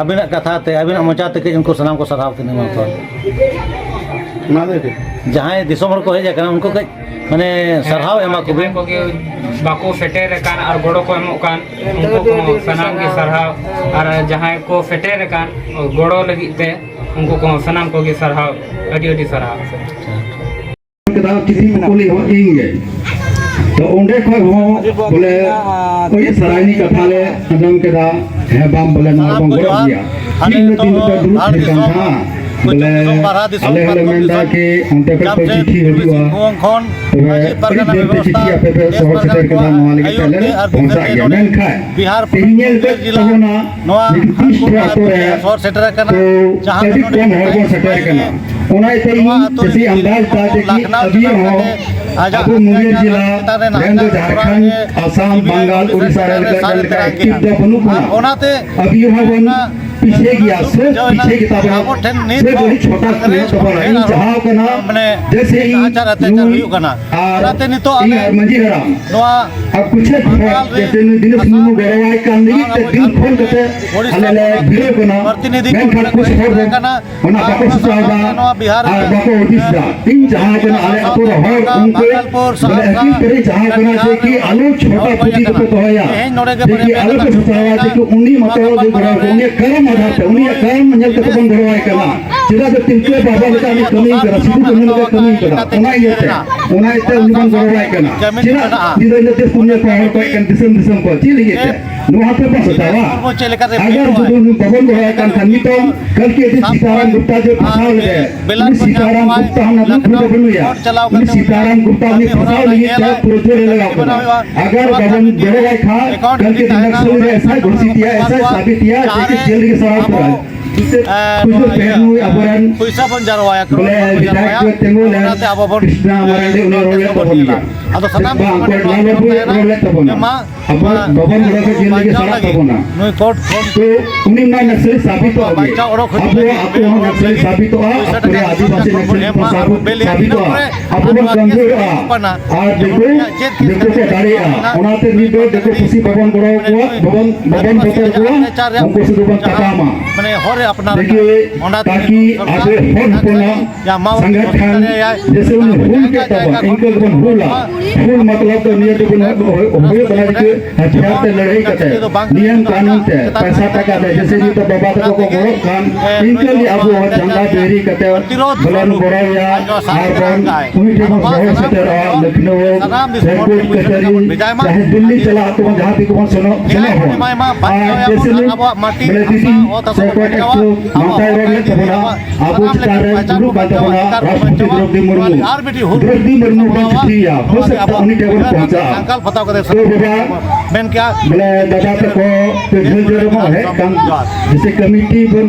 ᱟᱹᱵᱤᱱᱟᱜ ᱠᱟᱛᱷᱟ ᱛᱮ, ᱟᱹᱵᱤᱱᱟᱜ ᱢᱚᱪᱟ ᱛᱮ ᱠᱟᱹᱡ ᱩᱱᱠᱩ ᱥᱟᱱᱟᱢ ᱠᱚ ᱥᱟᱨᱦᱟᱣ ᱠᱤᱱ ᱮᱢᱟ ᱠᱚᱣᱟ᱾ ᱚᱱᱟ ᱫᱚ ᱪᱮᱫ? ᱡᱟᱦᱟᱸᱭ ᱫᱤᱥᱚᱢ ᱦᱚᱲ ᱠᱚ ᱦᱮᱡ ᱟᱠᱟᱱᱟ, ᱩᱱᱠᱩ ᱠᱟᱹᱡ ᱢᱟᱱᱮ ᱥᱟᱨᱦᱟᱣ ᱮᱢᱟ ᱠᱚᱵᱤᱱ᱾ ᱡᱟᱦᱟᱸᱭ ᱠᱚᱜᱮ ᱵᱟᱠᱚ ᱥᱮᱴᱮᱨ ᱟᱠᱟᱱ ᱟᱨ ᱜᱚᱲᱚ ᱠᱚ ᱮᱢᱚᱜ ᱠᱟᱱ, ᱩᱱᱠᱩ ᱠᱚᱦᱚᱸ ᱥᱟᱱᱟᱢ ᱜᱮ ᱥᱟᱨᱦᱟᱣ᱾ ᱟᱨ ᱡᱟᱦᱟᱸᱭ ᱠᱚ ᱥᱮᱴᱮᱨ ᱟᱠᱟᱱ ᱜᱚᱲᱚ ᱞᱟᱹᱜᱤᱫ ᱛᱮ, ᱩᱱᱠᱩ ᱠᱚᱦᱚᱸ ᱥᱟᱱᱟᱢ ᱠᱚᱜᱮ ᱥᱟᱨᱦᱟᱣ, ᱟᱹᱰᱤ ᱟᱹᱰᱤ ᱥᱟᱨᱦᱟᱣ᱾ ᱠᱮᱫᱟ, ᱠᱤᱪᱷᱩ ᱠᱚ ᱠᱩᱞᱤ ᱦᱚᱸ ᱤᱧ ᱜᱮ᱾ ᱛᱚ ᱚᱸᱰᱮ ᱠᱷᱚᱱ ᱦᱚᱸ ᱵᱚᱞᱮ ᱟᱹᱰᱤ ᱥᱟᱨᱦᱟᱣᱤᱧ ᱠᱟᱛᱷᱟ ᱞᱮ ᱟᱸᱡᱚᱢ ᱠᱮᱫᱟ᱾ ᱦᱮᱸ ᱵᱟᱝ ᱵᱚᱞᱮ ᱱᱚᱣᱟ ᱵᱚᱱ ᱜᱚᱲᱚ ᱜᱮᱭᱟ᱾ ᱤᱧ ᱫᱚ ᱫᱤᱱ ᱫᱚ ᱫᱩᱲᱩᱵ ᱛᱷᱤᱨ ᱠᱟᱱ ᱛᱟᱦᱮᱸ᱾ ᱵᱚᱞᱮ ᱟᱞᱮ ᱦᱚᱸᱞᱮ ᱢᱮᱱᱫᱟ ᱠᱤ ᱚᱱᱛᱮ ᱠᱷᱚᱱ ᱠᱚ ᱪᱤᱴᱷᱤ ᱦᱤᱡᱩᱜᱼᱟ᱾ ᱛᱚᱵᱮ ᱟᱹᱰᱤ ᱰᱷᱮᱨ ᱛᱮ ᱪᱤᱴᱷᱤ ᱟᱯᱮ ᱯᱮ ᱥᱚᱦᱚᱨ ᱥᱮᱴᱮᱨ ᱠᱮᱫᱟ, ᱱᱚᱣᱟ ᱞᱟᱹᱜᱤᱫ ᱛᱮ ᱟᱞᱮ ᱞᱮ ᱵᱷᱚᱨᱥᱟᱜ ᱜᱮᱭᱟ᱾ ᱢᱮᱱᱠᱷᱟᱱ ᱛᱮᱦᱮᱧ ᱧᱮᱞ ᱠᱮᱫ ᱛᱟᱵᱚᱱᱟ ᱱᱤᱛ ᱵᱤᱥ ᱴᱷᱮᱱ ᱟᱛᱳ ᱨᱮ ᱛᱚ ᱟᱹᱰᱤ ᱠᱚᱢ ᱦᱚᱲ ᱵᱚᱱ ᱥᱮᱴᱮᱨ ᱠᱟᱱᱟ᱾ ᱚᱱᱟ ᱤᱭᱟᱹᱛᱮ ᱤᱧ ᱪᱟᱹᱥᱤ ᱟᱢᱫᱟᱡᱽ ᱫᱟ ᱡᱮ ᱠᱤ ᱟᱹᱵᱤᱱ ᱦᱚᱸ ᱟᱵᱚ ᱢᱩᱝᱜᱮᱨ ᱡᱮᱞᱟ ᱨᱮᱱ ᱫᱚ ᱡᱷᱟᱲᱠᱷᱚᱸᱰ, ᱟᱥᱟᱢ, ᱵᱟᱝᱜᱟᱞ, ᱩᱲᱤᱥᱥᱟ ᱨᱮ ᱞᱮᱠᱟ ᱡᱟᱦᱟᱸ ᱞᱮᱠᱟ active ᱫᱚ ᱵᱟᱹᱱᱩᱜ ᱵᱚᱱᱟ᱾ ᱟᱹᱵᱤᱱ ᱦᱚᱸ ᱵᱚᱱ ᱯᱤᱪᱷᱮ ᱜᱮᱭᱟ, ᱥᱚᱵ ᱯᱤᱪᱷᱮ ᱜᱮ ᱛᱟᱵᱚᱱᱟ, ᱥᱚᱵ ᱵᱚᱱ ᱪᱷᱚᱴᱟ ᱜᱮ ᱛᱟᱵᱚᱱᱟ᱾ ᱤᱧ ᱪᱟᱦᱟᱣ ᱠᱟᱱᱟ ᱡᱮᱥᱮ ᱤᱧ ᱱᱩᱭ ᱟᱨ ᱤᱧ ᱟᱨ ᱢᱟᱹᱡᱷᱤ ᱦᱟᱲᱟᱢ ᱟᱨ ᱠᱩᱪᱷᱮᱠ ᱦᱚᱲ ᱡᱮᱥᱮ ᱱᱩᱭ ᱫᱤᱱᱮᱥ ᱢᱩᱨᱢᱩ ᱜᱚᱲᱚᱣᱟᱭ ᱠᱟᱱ ᱞᱟᱹᱜᱤᱫ ᱛᱮ ᱫᱤᱱ ᱠᱷᱚᱱ ᱠᱟᱛᱮ ᱟᱞᱮ ᱞᱮ ᱵᱷᱤᱲᱟᱹᱣ ᱠᱟᱱᱟ᱾ ᱢᱮᱱᱠᱷᱟᱱ ᱠᱩᱪᱷ ᱦᱚᱲ ᱫᱚ ᱚᱱᱟ ᱵᱟᱠᱚ ᱥᱟᱪᱟᱣ ᱫᱟ ᱟᱨ ᱵᱟᱠᱚ ᱦᱩᱫᱤᱥ ᱫᱟ᱾ ᱤᱧ ᱡᱟᱦᱟᱸ ᱠᱟᱱᱟ ᱟᱞᱮ ᱟᱹᱛᱩ ᱨᱮ ᱦᱚᱲ ᱩᱱᱠᱩ ᱵᱚᱞᱮ ᱟᱹᱠᱤᱞ ᱛᱮᱨᱮ ᱡᱟᱦᱟᱸ ᱠᱟᱱᱟ ᱡᱮ ᱠᱤ ᱟᱞᱚ ᱪᱷᱚᱴᱟ ᱯᱩᱛᱷᱤ ᱫᱚᱯᱮ ᱫᱚᱦᱚᱭᱟ, ᱡᱮ ᱠᱤ ᱟᱞᱚ ᱯᱮ ᱥᱟᱪᱟᱣᱟ ᱡᱮ ᱠᱤ ᱩᱱᱤ ᱢᱟᱛᱚ ᱡᱮ ᱜᱚᱲᱚ ᱩᱱᱤᱭᱟᱜ ᱠᱟᱨᱚᱱ ᱩᱱᱤᱭᱟᱜ ᱠᱟᱹᱢᱤ ᱧᱮᱞ ᱠᱟᱛᱮ ᱵᱚᱱ ᱜᱚᱲᱚᱣᱟᱭ ᱠᱟᱱᱟ᱾ ᱪᱮᱫᱟᱜ ᱡᱮ ᱛᱤᱞᱠᱟᱹ ᱵᱟᱵᱟ ᱞᱮᱠᱟ ᱩᱱᱤ ᱠᱟᱹᱢᱤ ᱠᱟᱱᱟ, ᱥᱤᱫᱩ ᱠᱟᱹᱱᱦᱩ ᱞᱮᱠᱟ ᱠᱟᱹᱢᱤ ᱠᱟᱱᱟ, ᱚᱱᱟ ᱤᱭᱟᱹᱛᱮ, ᱚᱱᱟ ᱤᱭᱟᱹᱛᱮ ᱩᱱᱤ ᱵᱚᱱ ᱜᱚᱲᱚᱣᱟᱭ ᱠᱟᱱᱟ᱾ ᱪᱮᱫᱟᱜ ᱧᱤᱫᱟᱹ ᱧᱤᱫᱟᱹ ᱛᱮ ᱥᱩᱧᱡᱟᱹ ᱠᱚ ᱦᱚᱲ ᱠᱚ ᱦᱮᱡ ᱠᱟᱱᱟ ᱫᱤᱥᱚᱢ ᱫᱤᱥᱚᱢ ᱠᱚ, ᱪᱮᱫ ᱞᱟᱹᱜᱤᱫ ᱛᱮ? ᱱᱚᱣᱟ ᱛᱮ ᱵᱚᱱ ᱥᱮᱴᱟᱣᱟ᱾ ᱟᱜᱟᱨ ᱡᱩᱫᱤ ᱩᱱᱤ ᱵᱟᱵᱚᱱ ᱜᱚᱲᱚᱣᱟᱭ ᱠᱟᱱ ᱠᱷᱟᱱ, ᱱᱤᱛᱚᱝ ᱠᱟᱞᱠᱤ ᱟᱹᱰᱤ ᱥᱤᱛᱟᱨᱟᱢ ᱜᱩᱯᱛᱟ ᱡᱮ ᱯᱷᱟᱸᱥᱟᱣ ᱞᱮᱫᱮ, ᱩᱱᱤ ᱥᱤᱛᱟᱨᱟᱢ ᱜᱩᱯᱛᱟ ᱦᱚᱸ ᱱᱟᱜ ᱫᱩᱠ ᱨᱮ ᱵᱟᱹᱱᱩᱭᱟ᱾ ᱩᱱᱤ ᱥᱤᱛᱟᱨᱟᱢ ᱜᱩᱯᱛᱟ ᱩᱱᱤ ᱯᱷᱟᱸᱥᱟᱣ ᱞᱟᱹᱜᱤᱫ ᱛᱮ ᱯᱩᱨᱟᱹ ᱡᱳᱨ ᱮ ᱞᱟᱜᱟᱣ ᱠᱟᱱᱟ᱾ ᱟᱜᱟᱨ ᱵᱟᱵᱚᱱ ᱜᱚᱲᱚᱣᱟᱭ ᱠᱷᱟᱱ, ᱠᱟᱞᱠᱤ ᱫᱤᱱᱟᱠ ᱥᱚᱢᱚᱭ ᱨᱮ ᱮᱥᱟᱭ ᱜᱷᱳᱥᱤᱛ ᱮᱭᱟ, ᱮᱥᱟᱭ ᱥᱟᱵᱤᱛ ᱮᱭᱟ, ᱡᱮ ᱠᱤ ᱡᱮᱞ ᱨᱮᱜᱮ ᱥᱟᱲᱟᱣ ᱠᱚᱨᱟᱭ᱾ ᱯᱩᱡᱟᱹ ᱯᱮᱦᱱᱩᱭ ᱟᱵᱚᱨᱮᱱ ᱯᱚᱭᱥᱟ ᱵᱚᱱ ᱡᱟᱨᱣᱟᱭᱟ, ᱵᱚᱞᱮ ᱠᱟᱨᱚᱲ ᱵᱚᱱ ᱵᱤᱫᱷᱟᱭᱚᱠ ᱡᱟᱨᱣᱟᱭᱟ, ᱠᱚ ᱛᱤᱸᱜᱩ ᱞᱮᱱ, ᱚᱱᱟᱛᱮ ᱟᱵᱚ ᱵᱚᱱ ᱠᱨᱤᱥᱱᱟ ᱢᱟᱨᱟᱱᱰᱤ ᱩᱱᱤ ᱨᱚᱲ ᱞᱮᱫ ᱛᱟᱵᱚᱱ ᱜᱮᱭᱟ᱾ ᱟᱫᱚ ᱥᱟᱱᱟᱢ ᱵᱟᱝ, ᱠᱚ ᱚᱠᱚᱭ ᱞᱟᱞ ᱵᱟᱵᱩ ᱨᱚᱲ ᱞᱮᱫ ᱛᱟᱵᱚᱱᱟ᱾ ᱟᱵᱚ ᱵᱟᱵᱚᱱ ᱜᱚᱲᱚ ᱠᱷᱟᱱ ᱡᱮᱞ ᱨᱮᱜᱮ ᱥᱟᱲᱟᱜ ᱛᱟᱵᱚᱱᱟ᱾ ᱱᱩᱭ ᱠᱳᱨᱴ ᱠᱷᱚᱱ ᱛᱚ ᱩᱱᱤ ᱢᱟ ᱱᱟᱠᱥᱟᱞᱤ ᱥᱟᱵᱤᱛᱚᱜ ᱜᱮ᱾ ᱟᱵᱚᱣᱟᱜ ᱟᱹᱛᱩ ᱦᱚᱸ ᱱᱟᱠᱥᱟᱞᱤ ᱥᱟᱵᱤᱛᱚᱜᱼᱟ, ᱯᱩᱨᱟᱹ ᱟᱹᱫᱤᱵᱟᱹᱥᱤ ᱱᱟᱠᱥᱟᱞᱤ ᱠᱚ ᱥᱟᱵᱤᱛᱚᱜᱼᱟ᱾ ᱟᱵᱚ ᱵᱚᱱ ᱠᱟᱹᱢᱦᱟᱹᱭᱚᱜᱼᱟ ᱟᱨ ᱫᱤᱠᱩ, ᱫᱤᱠᱩ ᱠᱚ ᱫᱟᱲᱮᱭᱟᱜᱼᱟ᱾ ᱚᱱᱟᱛᱮ ᱱᱤᱛ ᱫᱚ ᱫᱤᱠᱩ ᱯᱩᱥᱤ ᱵᱟᱵᱚᱱ ᱜᱚᱲᱚ ᱟᱠᱚᱣᱟ, ᱵᱟᱵᱚᱱ, ᱵᱟᱵᱚᱱ ᱵᱚᱛᱚᱨ ᱠᱚᱣᱟ, ᱩᱱᱠᱩ ᱥᱩᱫᱷᱩ ᱵᱚᱱ ᱛᱟᱯᱟᱢᱟ᱾ ᱢᱟᱱᱮ ᱦᱚᱨ ᱮ ᱟᱯᱱᱟᱨ ᱫᱮᱠᱷᱤᱭᱮ, ᱟᱠᱟᱫ᱾ ᱚᱱᱟ ᱛᱟᱠᱤ ᱛᱮᱜᱮ ᱟᱯᱮ ᱦᱚᱱ ᱦᱚᱯᱚᱱᱟᱜ ᱡᱟ ᱢᱟ ᱥᱚᱝᱜᱚᱴᱷᱚᱱ ᱫᱟᱲᱮᱭᱟᱭ, ᱡᱮᱥᱮ ᱩᱱᱤ ᱦᱩᱞ ᱠᱮᱫ ᱛᱟᱵᱚᱱ, ᱤᱱᱠᱟᱹ ᱜᱮᱵᱚᱱ ᱦᱩᱞᱟ᱾ ᱦᱩᱞ ᱢᱚᱛᱞᱚᱵ ᱫᱚ ᱱᱤᱭᱟᱹ ᱜᱮᱵᱚᱱ ᱦᱩᱭᱩᱜ ᱠᱟᱱᱟ ᱡᱮ ᱦᱟᱛᱷᱤᱭᱟᱨ ᱛᱮ ᱞᱟᱹᱲᱦᱟᱹᱭ ᱠᱟᱛᱮ, ᱱᱤᱭᱚᱢ ᱠᱟᱹᱱᱩᱱ ᱛᱮ, ᱯᱚᱭᱥᱟ ᱴᱟᱠᱟ ᱛᱮ, ᱡᱮᱥᱮ ᱱᱤᱛᱚᱜ ᱵᱟᱵᱟ ᱛᱟᱠᱚ ᱠᱚ ᱜᱚᱲᱚᱜ ᱠᱟᱱ, ᱤᱱᱠᱟᱹ ᱜᱮ ᱟᱵᱚ ᱦᱚᱸ ᱪᱟᱸᱫᱟ ᱵᱮᱨᱤ ᱠᱟᱛᱮ ᱵᱚᱞᱮ ᱵᱚᱱ ᱜᱚᱲᱚᱭᱟ ᱟᱨ ᱵᱚᱱ ᱩᱱᱤ ᱴᱷᱮᱱ ᱵᱚᱱ ᱥᱚᱦᱚᱨ ᱥᱮᱴᱮᱨᱚᱜᱼᱟ, ᱞᱚᱠᱷᱱᱳ, ᱦᱟᱭᱠᱳᱨᱴ ᱠᱟᱪᱷᱟᱹᱨᱤ, ᱪᱟᱦᱮ ᱫᱤᱞᱞᱤ ᱪᱟᱞᱟᱜ ᱟᱠᱚ, ᱡᱟᱦᱟᱸ ᱛᱮᱜᱮ ᱵᱚᱱ ᱥᱮᱱᱚᱜ, ᱥᱮᱱᱚᱜ ᱦᱚᱸ᱾ ᱟᱨ ᱡᱮᱥᱮ ᱱᱤᱛ ᱵᱚᱞᱮ ᱫᱤᱫᱤ ᱥᱮ ᱚᱠᱚᱭ ᱴᱟᱜ ᱠᱚ ᱢᱟᱱᱛᱟᱭ ᱨᱚᱲ ᱞᱮᱫ ᱛᱟᱵᱚᱱᱟ, ᱟᱵᱚ ᱪᱮᱛᱟᱱ ᱨᱮ ᱫᱩᱲᱩᱵ ᱠᱟᱱ ᱛᱟᱵᱚᱱᱟ ᱨᱟᱥᱴᱨᱚᱯᱚᱛᱤ ᱫᱨᱚᱣᱯᱚᱫᱤ ᱢᱩᱨᱢᱩ᱾ ᱫᱨᱚᱣᱯᱚᱫᱤ ᱢᱩᱨᱢᱩ ᱵᱚᱱ ᱪᱤᱴᱷᱤᱭᱟ, ᱦᱳ ᱥᱟᱠᱛᱟ ᱩᱱᱤ ᱴᱷᱮᱱ ᱵᱚᱱ ᱯᱚᱦᱚᱸᱪᱟᱜᱼᱟ᱾ ᱛᱚ ᱵᱟᱵᱟ, ᱵᱚᱞᱮ ᱫᱟᱫᱟ ᱛᱟᱠᱚ ᱯᱮ ᱡᱷᱟᱹᱞ ᱡᱷᱟᱹᱞ ᱨᱮᱵᱚᱱ ᱦᱮᱡ ᱠᱟᱱ, ᱡᱮᱥᱮ ᱠᱚᱢᱤᱴᱤ ᱵᱚᱱ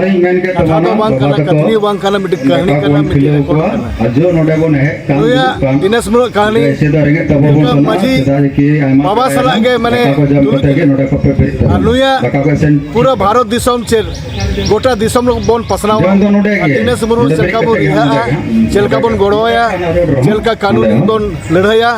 ᱤᱧ ᱢᱮᱱ ᱠᱮᱫ ᱠᱟᱛᱷᱟ ᱛᱟᱵᱚᱱᱟ, ᱫᱚ ᱵᱟᱝ ᱵᱟᱵᱟ ᱠᱟᱱᱟ, ᱛᱟᱠᱚ ᱠᱟᱹᱦᱱᱤ ᱵᱟᱝ ᱠᱟᱱᱟ, ᱢᱤᱫᱴᱤᱡ ᱠᱟᱹᱦᱱᱤ ᱜᱟᱯᱟ ᱠᱟᱱᱟ, ᱵᱚᱱ ᱢᱤᱫᱴᱤᱡ ᱠᱷᱩᱞᱟᱹᱣ ᱨᱮᱠᱚᱨᱰ ᱠᱚᱣᱟ᱾ ᱠᱟᱱᱟ᱾ ᱟᱨ ᱡᱚ ᱱᱚᱰᱮ ᱵᱚᱱ ᱦᱮᱡ ᱠᱟᱱ, ᱱᱩᱭᱟᱜ ᱫᱩᱲᱩᱵ ᱠᱟᱱ, ᱤᱱᱟᱹ ᱥᱚᱢᱚᱭ ᱠᱟᱹᱦᱱᱤ ᱮᱭᱥᱮ ᱫᱚ ᱨᱮᱸᱜᱮᱡ ᱛᱟᱵᱚ ᱵᱚᱱ ᱱᱩᱭᱟᱜ ᱥᱟᱱᱟ, ᱢᱟᱹᱡᱷᱤ ᱪᱮᱫᱟᱜ ᱡᱮ ᱠᱤ ᱟᱭᱢᱟ ᱵᱟᱵᱟ ᱟᱭᱢᱟ ᱥᱟᱞᱟᱜ ᱜᱮ ᱢᱟᱱᱮ ᱫᱟᱠᱟ ᱠᱚ ᱡᱚᱢ ᱛᱩᱞᱩᱡ ᱠᱟᱛᱮ ᱜᱮ ᱱᱚᱰᱮ ᱠᱚᱯᱮ ᱵᱮᱨᱮᱫ ᱟᱨ ᱛᱟᱵᱚᱱᱟ᱾ ᱱᱩᱭᱟᱜ ᱫᱟᱠᱟ ᱠᱚ ᱤᱥᱤᱱ ᱯᱩᱨᱟᱹ ᱵᱷᱟᱨᱚᱛ ᱫᱤᱥᱚᱢ ᱪᱮᱫ ᱜᱚᱴᱟ ᱫᱤᱥᱚᱢ ᱨᱮ ᱵᱚᱱ ᱯᱟᱥᱱᱟᱣᱟ᱾ ᱡᱚᱢ ᱫᱚ ᱱᱚᱰᱮ ᱟᱨ ᱜᱮ᱾ ᱤᱱᱟᱹ ᱥᱚᱢᱚᱭ ᱱᱚᱰᱮ ᱪᱮᱫ ᱞᱮᱠᱟ ᱵᱮᱨᱮᱫ ᱵᱚᱱ ᱠᱟᱛᱮ ᱜᱮ ᱨᱤᱦᱟᱜᱼᱟ, ᱱᱚᱰᱮ ᱜᱮ᱾ ᱪᱮᱫ ᱞᱮᱠᱟ ᱵᱚᱱ ᱜᱚᱲᱚᱣᱟᱭᱟ, ᱱᱚᱰᱮ ᱦᱚᱸ᱾ ᱪᱮᱫ ᱞᱮᱠᱟ ᱠᱟᱹᱱᱩᱱ ᱱᱚᱰᱮ ᱦᱚᱸ᱾ ᱵᱚᱱ ᱞᱟᱹᱲᱦᱟᱹᱭᱟ,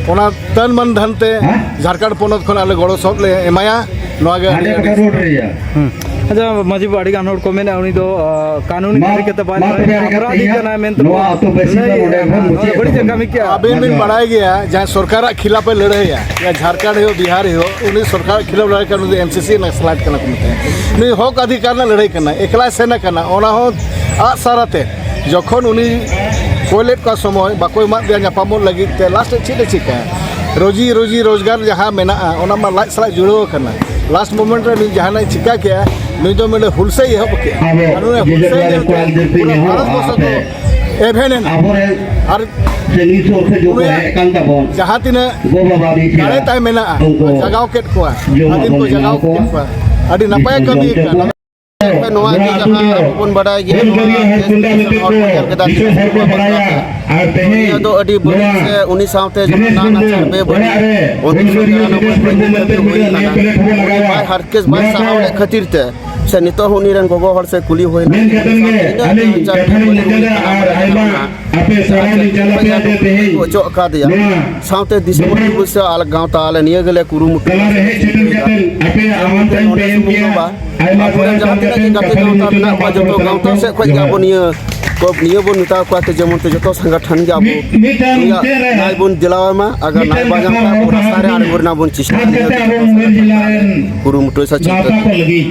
ᱚᱱᱟ ᱛᱟᱱ ᱢᱟᱱ ᱫᱷᱟᱱ ᱛᱮ ᱦᱮᱸ? ᱡᱷᱟᱲᱠᱷᱚᱸᱰ ᱯᱚᱱᱚᱛ ᱠᱷᱚᱱ ᱟᱞᱮ ᱜᱚᱲᱚ ᱥᱚᱯᱚᱦᱚᱫ ᱞᱮ ᱮᱢᱟᱭᱟ᱾ ᱱᱚᱣᱟ ᱜᱮ ᱦᱟᱸᱰᱮ ᱟᱹᱰᱤ ᱵᱟᱠᱷᱟᱱ ᱨᱳᱰ ᱨᱮᱭᱟ᱾ ᱦᱩᱸ᱾ ᱟᱪᱪᱷᱟ, ᱢᱟᱹᱡᱷᱤ ᱵᱟᱵᱟ, ᱟᱹᱰᱤ ᱜᱟᱱ ᱦᱚᱲ ᱠᱚ ᱢᱮᱱᱟ, ᱩᱱᱤ ᱫᱚ, ᱟᱸ, ᱠᱟᱹᱱᱩᱱᱤ ᱢᱟ, ᱟᱹᱨᱤ ᱠᱟᱛᱮ ᱵᱟᱭ ᱢᱟ ᱞᱟᱹᱲᱦᱟᱹᱭᱟ, ᱛᱚᱵᱮ ᱟᱹᱰᱤ ᱠᱟᱛᱮ ᱚᱯᱨᱟᱫᱷᱤ ᱤᱧᱟᱹᱜ ᱠᱟᱱᱟᱭ ᱢᱮᱱᱛᱮ ᱱᱚᱣᱟ ᱠᱚ ᱟᱹᱛᱩ ᱵᱟᱹᱭᱥᱤ ᱫᱚ ᱞᱟᱹᱭᱮᱫᱼᱟ᱾ ᱱᱚᱰᱮ ᱵᱚᱱ ᱱᱚᱣᱟ ᱫᱚ ᱢᱩᱪᱟᱹᱫ ᱵᱟᱹᱲᱤᱡ ᱮ ᱠᱟᱜᱼᱟ᱾ ᱠᱟᱹᱢᱤ ᱠᱮᱜᱼᱟ᱾ ᱟᱵᱤᱱ ᱵᱤᱱ ᱢᱟᱱᱮ ᱵᱟᱲᱟᱭ ᱜᱮᱭᱟ, ᱡᱟᱦᱟᱸᱭ ᱥᱚᱨᱠᱟᱨᱟᱜ ᱠᱷᱤᱞᱟᱯ ᱮ ᱞᱟᱹᱲᱦᱟᱹᱭᱟ, ᱡᱟᱦᱟᱸ ᱡᱷᱟᱲᱠᱷᱚᱸᱰ ᱦᱩᱭᱩᱜ, ᱵᱤᱦᱟᱨ ᱦᱩᱭᱩᱜ, ᱩᱱᱤ ᱥᱚᱨᱠᱟᱨᱟᱜ ᱠᱷᱤᱞᱟᱯ ᱞᱟᱹᱲᱦᱟᱹᱭ ᱠᱟᱱᱟ, ᱩᱱᱤ ᱫᱚ ᱮᱢ ᱥᱤ ᱥᱤ ᱱᱟᱠᱥᱟᱞᱟᱭᱤᱴ ᱠᱟᱱᱟ ᱠᱚ ᱢᱮᱛᱟᱭᱟ᱾ ᱱᱩᱭ ᱦᱚᱠ ᱚᱫᱷᱤᱠᱟᱨ ᱨᱮᱱᱟᱜ ᱞᱟᱹᱲᱦᱟᱹᱭ ᱠᱟᱱᱟ, ᱮᱠᱞᱟᱭ ᱥᱮᱱ ᱟᱠᱟᱱᱟ, ᱚᱱᱟ ᱦᱚᱸ ᱟᱜ ᱥᱟᱨ ᱟᱛᱮ᱾ ᱡᱚᱠᱷᱚᱱ ᱩᱱᱤ ᱠᱚᱭ ᱞᱮᱫ ᱠᱚᱣᱟ ᱥᱚᱢᱚᱭ, ᱵᱟᱠᱚ ᱮᱢᱟᱫ ᱫᱮᱭᱟ ᱧᱟᱯᱟᱢᱚᱜ ᱞᱟᱹᱜᱤᱫ ᱛᱮ, ᱞᱟᱥᱴ ᱨᱮ ᱪᱮᱫ ᱮ ᱪᱤᱠᱟᱹᱭᱟ? ᱨᱳᱡᱤ, ᱨᱳᱡᱤ ᱨᱳᱡᱽᱜᱟᱨ ᱡᱟᱦᱟᱸ ᱢᱮᱱᱟᱜᱼᱟ, ᱚᱱᱟ ᱢᱟ ᱞᱟᱡ ᱥᱟᱞᱟᱜ ᱡᱩᱲᱟᱹᱣ ᱟᱠᱟᱱᱟ᱾ ᱞᱟᱥᱴ ᱢᱳᱢᱮᱱᱴ ᱨᱮ ᱱᱩᱭ ᱡᱟᱦᱟᱱᱟᱜ ᱮ ᱪᱤᱠᱟ ᱠᱮᱜᱼᱟ, ᱱᱩᱭ ᱫᱚ ᱢᱤᱫᱴᱮᱱ ᱦᱩᱞᱥᱟᱹᱭ ᱮᱦᱚᱵ ᱠᱮᱜᱼᱟ᱾ ᱟᱵᱚ ᱟᱨ ᱩᱱᱤ ᱡᱮ ᱦᱩᱞᱥᱟᱹᱭ ᱡᱟᱭᱜᱟ ᱨᱮ ᱧᱮᱞᱛᱮ ᱠᱚᱲᱟ ᱜᱤᱫᱟᱹᱨ ᱯᱮ ᱯᱩᱨᱟᱹ ᱧᱮᱞᱚᱜ ᱵᱷᱟᱨᱚᱛ ᱵᱚᱨᱥᱚ ᱟᱯᱮ᱾ ᱠᱚ ᱮᱵᱷᱮᱱ ᱮᱱᱟ᱾ ᱟᱵᱚᱨᱮᱱ ᱟᱨ ᱥᱟᱺᱜᱤᱧ ᱥᱩᱨ ᱠᱷᱚᱱ ᱡᱚᱛᱚ ᱩᱱᱤᱭᱟᱜ ᱦᱮᱡ ᱠᱟᱱ ᱛᱟᱵᱚᱱ᱾ ᱡᱟᱦᱟᱸ ᱛᱤᱱᱟᱹᱜ ᱜᱚ ᱵᱟᱵᱟ ᱵᱤᱪᱟᱹᱨ ᱫᱟᱲᱮ ᱛᱟᱭ ᱢᱮᱱᱟᱜᱼᱟ, ᱩᱱᱠᱩ ᱡᱟᱜᱟᱣ ᱠᱮᱫ ᱠᱚᱣᱟ, ᱡᱚᱢᱟᱜ ᱟᱹᱫᱤᱢ ᱵᱚᱱ ᱠᱚ ᱮᱢᱟ ᱡᱟᱜᱟᱣ ᱠᱚᱣᱟ᱾ ᱠᱮᱫ ᱠᱚᱣᱟ᱾ ᱟᱹᱰᱤ ᱱᱟᱯᱟᱭ ᱫᱤᱥᱚᱢ ᱠᱟᱹᱢᱤ ᱡᱚᱢ ᱦᱚᱪᱚ ᱠᱟᱱᱟ᱾ ᱠᱚᱣᱟ᱾ ᱱᱚᱣᱟ ᱱᱚᱣᱟ ᱫᱚ ᱟᱹᱛᱩ ᱡᱟᱦᱟᱸ ᱫᱚ ᱟᱵᱚ ᱵᱚᱱ ᱵᱟᱰᱟᱭ ᱜᱮᱭᱟ, ᱦᱩᱞᱜᱟᱹᱨᱤᱭᱟᱹ ᱦᱩᱞ ᱜᱟᱹᱰᱟ ᱦᱚᱲ ᱢᱤᱫᱴᱮᱡ ᱠᱚ ᱧᱮᱞ ᱠᱮᱫᱟ, ᱫᱤᱥᱚᱢ ᱦᱚᱲ ᱠᱚ ᱵᱟᱲᱟᱭᱟ᱾ ᱟᱨ ᱛᱮᱦᱮᱧ ᱱᱤᱭᱟᱹ ᱫᱚ ᱟᱹᱰᱤ ᱵᱟᱹᱲᱤᱡ ᱱᱚᱣᱟ ᱥᱮ ᱩᱱᱤ ᱥᱟᱶᱛᱮ ᱫᱤᱱᱮᱥ ᱡᱟᱦᱟᱸ ᱢᱩᱨᱢᱩ ᱱᱟᱦᱟᱪᱟᱨ ᱵᱮᱵᱟᱹᱲᱤᱡ ᱚᱲᱟᱜ ᱨᱮ ᱩᱱᱤᱥᱥᱚ ᱦᱩᱞᱜᱟᱹᱨᱤᱭᱟᱹ ᱪᱩᱨᱟᱱᱚᱵᱵᱳᱭ ᱫᱤᱱᱮᱥ ᱢᱩᱨᱢᱩ ᱢᱮᱱᱛᱮ ᱦᱩᱭ ᱢᱤᱫᱴᱮᱱ ᱠᱟᱱᱟ᱾ ᱱᱮᱢ ᱯᱞᱮᱴ ᱦᱚᱸᱵᱚᱱ ᱩᱱᱤ ᱞᱟᱜᱟᱣᱟ᱾ ᱵᱟᱭ ᱦᱟᱨᱠᱮᱥ ᱵᱟᱭ ᱱᱚᱣᱟ ᱥᱟᱦᱟᱣ ᱫᱚ ᱞᱮᱫ ᱠᱷᱟᱹᱛᱤᱨ ᱛᱮ ᱥᱮ ᱱᱤᱛᱚᱜ ᱦᱚᱸ ᱩᱱᱤ ᱨᱮᱱ ᱜᱚᱜᱚ ᱦᱚᱲ ᱥᱮ ᱠᱩᱞᱤ ᱦᱩᱭ ᱞᱮᱱᱟ, ᱢᱮᱱ ᱠᱟᱛᱮ ᱜᱮ ᱟᱹᱞᱤᱧ ᱠᱟᱛᱷᱟ ᱞᱤᱧ ᱢᱩᱪᱟᱹᱫᱟ ᱟᱨ ᱟᱭᱢᱟ ᱟᱯᱮ ᱥᱟᱨᱦᱟᱣ ᱞᱤᱧ ᱪᱟᱞ ᱟᱯᱮᱭᱟ ᱡᱮ ᱛᱮᱦᱮᱧ ᱚᱪᱚᱜ ᱟᱠᱟᱫᱮᱭᱟ᱾ ᱱᱚᱣᱟ ᱥᱟᱶᱛᱮ ᱫᱤᱥᱚᱢ ᱫᱚᱯᱚᱞ ᱫᱤᱵᱚᱥ ᱥᱮ ᱟᱞᱮ ᱜᱟᱶᱛᱟ ᱟᱞᱮ ᱱᱤᱭᱟᱹ ᱜᱮᱞᱮ ᱠᱩᱨᱩᱢᱩᱴᱩ ᱛᱟᱞᱟ ᱨᱮ ᱦᱮᱡ ᱥᱮᱴᱮᱨ ᱠᱟᱛᱮ ᱟᱯᱮᱭᱟᱜ ᱟᱢᱟᱱ ᱛᱟᱭᱚᱢ ᱯᱮ ᱮᱢ ᱠᱮᱜᱼᱟ᱾ ᱟᱭᱢᱟ ᱟᱵᱚᱨᱮᱱ ᱥᱟᱨᱦᱟᱣ ᱡᱟᱦᱟᱸ ᱪᱟᱞ ᱛᱤᱱᱟᱹᱜ ᱜᱮ ᱠᱟᱛᱮ ᱜᱟᱛᱮ ᱠᱟᱛᱷᱟ ᱞᱤᱧ ᱜᱟᱶᱛᱟ ᱢᱩᱪᱟᱹᱫᱟ᱾ ᱢᱮᱱᱟᱜ ᱠᱚᱣᱟ, ᱡᱚᱛᱚ ᱡᱚᱦᱟᱨ᱾ ᱜᱟᱶᱛᱟ ᱥᱮᱫ ᱠᱷᱚᱱ ᱜᱮ ᱡᱚᱦᱟᱨ᱾ ᱟᱵᱚ ᱱᱤᱭᱟᱹ ᱠᱚ, ᱱᱤᱭᱟᱹ ᱵᱚᱱ ᱢᱮᱛᱟ ᱠᱚᱣᱟ ᱡᱮ ᱡᱮᱢᱚᱱ ᱛᱮ ᱡᱚᱛᱚ ᱥᱚᱝᱜᱚᱴᱷᱚᱱ ᱜᱮ ᱟᱵᱚ ᱢᱤᱫ, ᱢᱤᱫᱴᱟᱝ ᱱᱩᱭᱟᱜ ᱢᱩᱪᱟᱹᱫ ᱨᱮ ᱱᱟᱭ ᱵᱚᱱ ᱫᱮᱞᱟᱣᱟᱭ ᱢᱟ, ᱟᱜᱟᱨ ᱢᱤᱫᱴᱟᱝ ᱱᱟᱭ ᱵᱟᱝ ᱠᱟᱛᱷᱟ ᱧᱟᱢ ᱠᱷᱟᱱ ᱨᱚᱲ ᱟᱵᱚ ᱥᱟᱱᱟ ᱨᱟᱥᱛᱟ ᱨᱮ ᱠᱟᱱᱟ᱾ ᱟᱬᱜᱚ ᱨᱮᱱᱟᱜ ᱵᱚᱱ ᱪᱮᱥᱴᱟᱭᱟ᱾ ᱠᱷᱟᱥ ᱱᱤᱭᱟᱹ ᱠᱟᱛᱮ ᱜᱮ ᱟᱵᱚ ᱡᱚᱛᱚ ᱢᱚᱭᱩᱨ ᱡᱮᱞᱟ ᱨᱮᱱ ᱠᱩᱨᱩᱢᱩᱴᱩᱭ ᱥᱟᱪᱮᱛ ᱜᱟᱶᱛᱟ ᱠᱚ ᱞᱟᱹᱜᱤᱫ᱾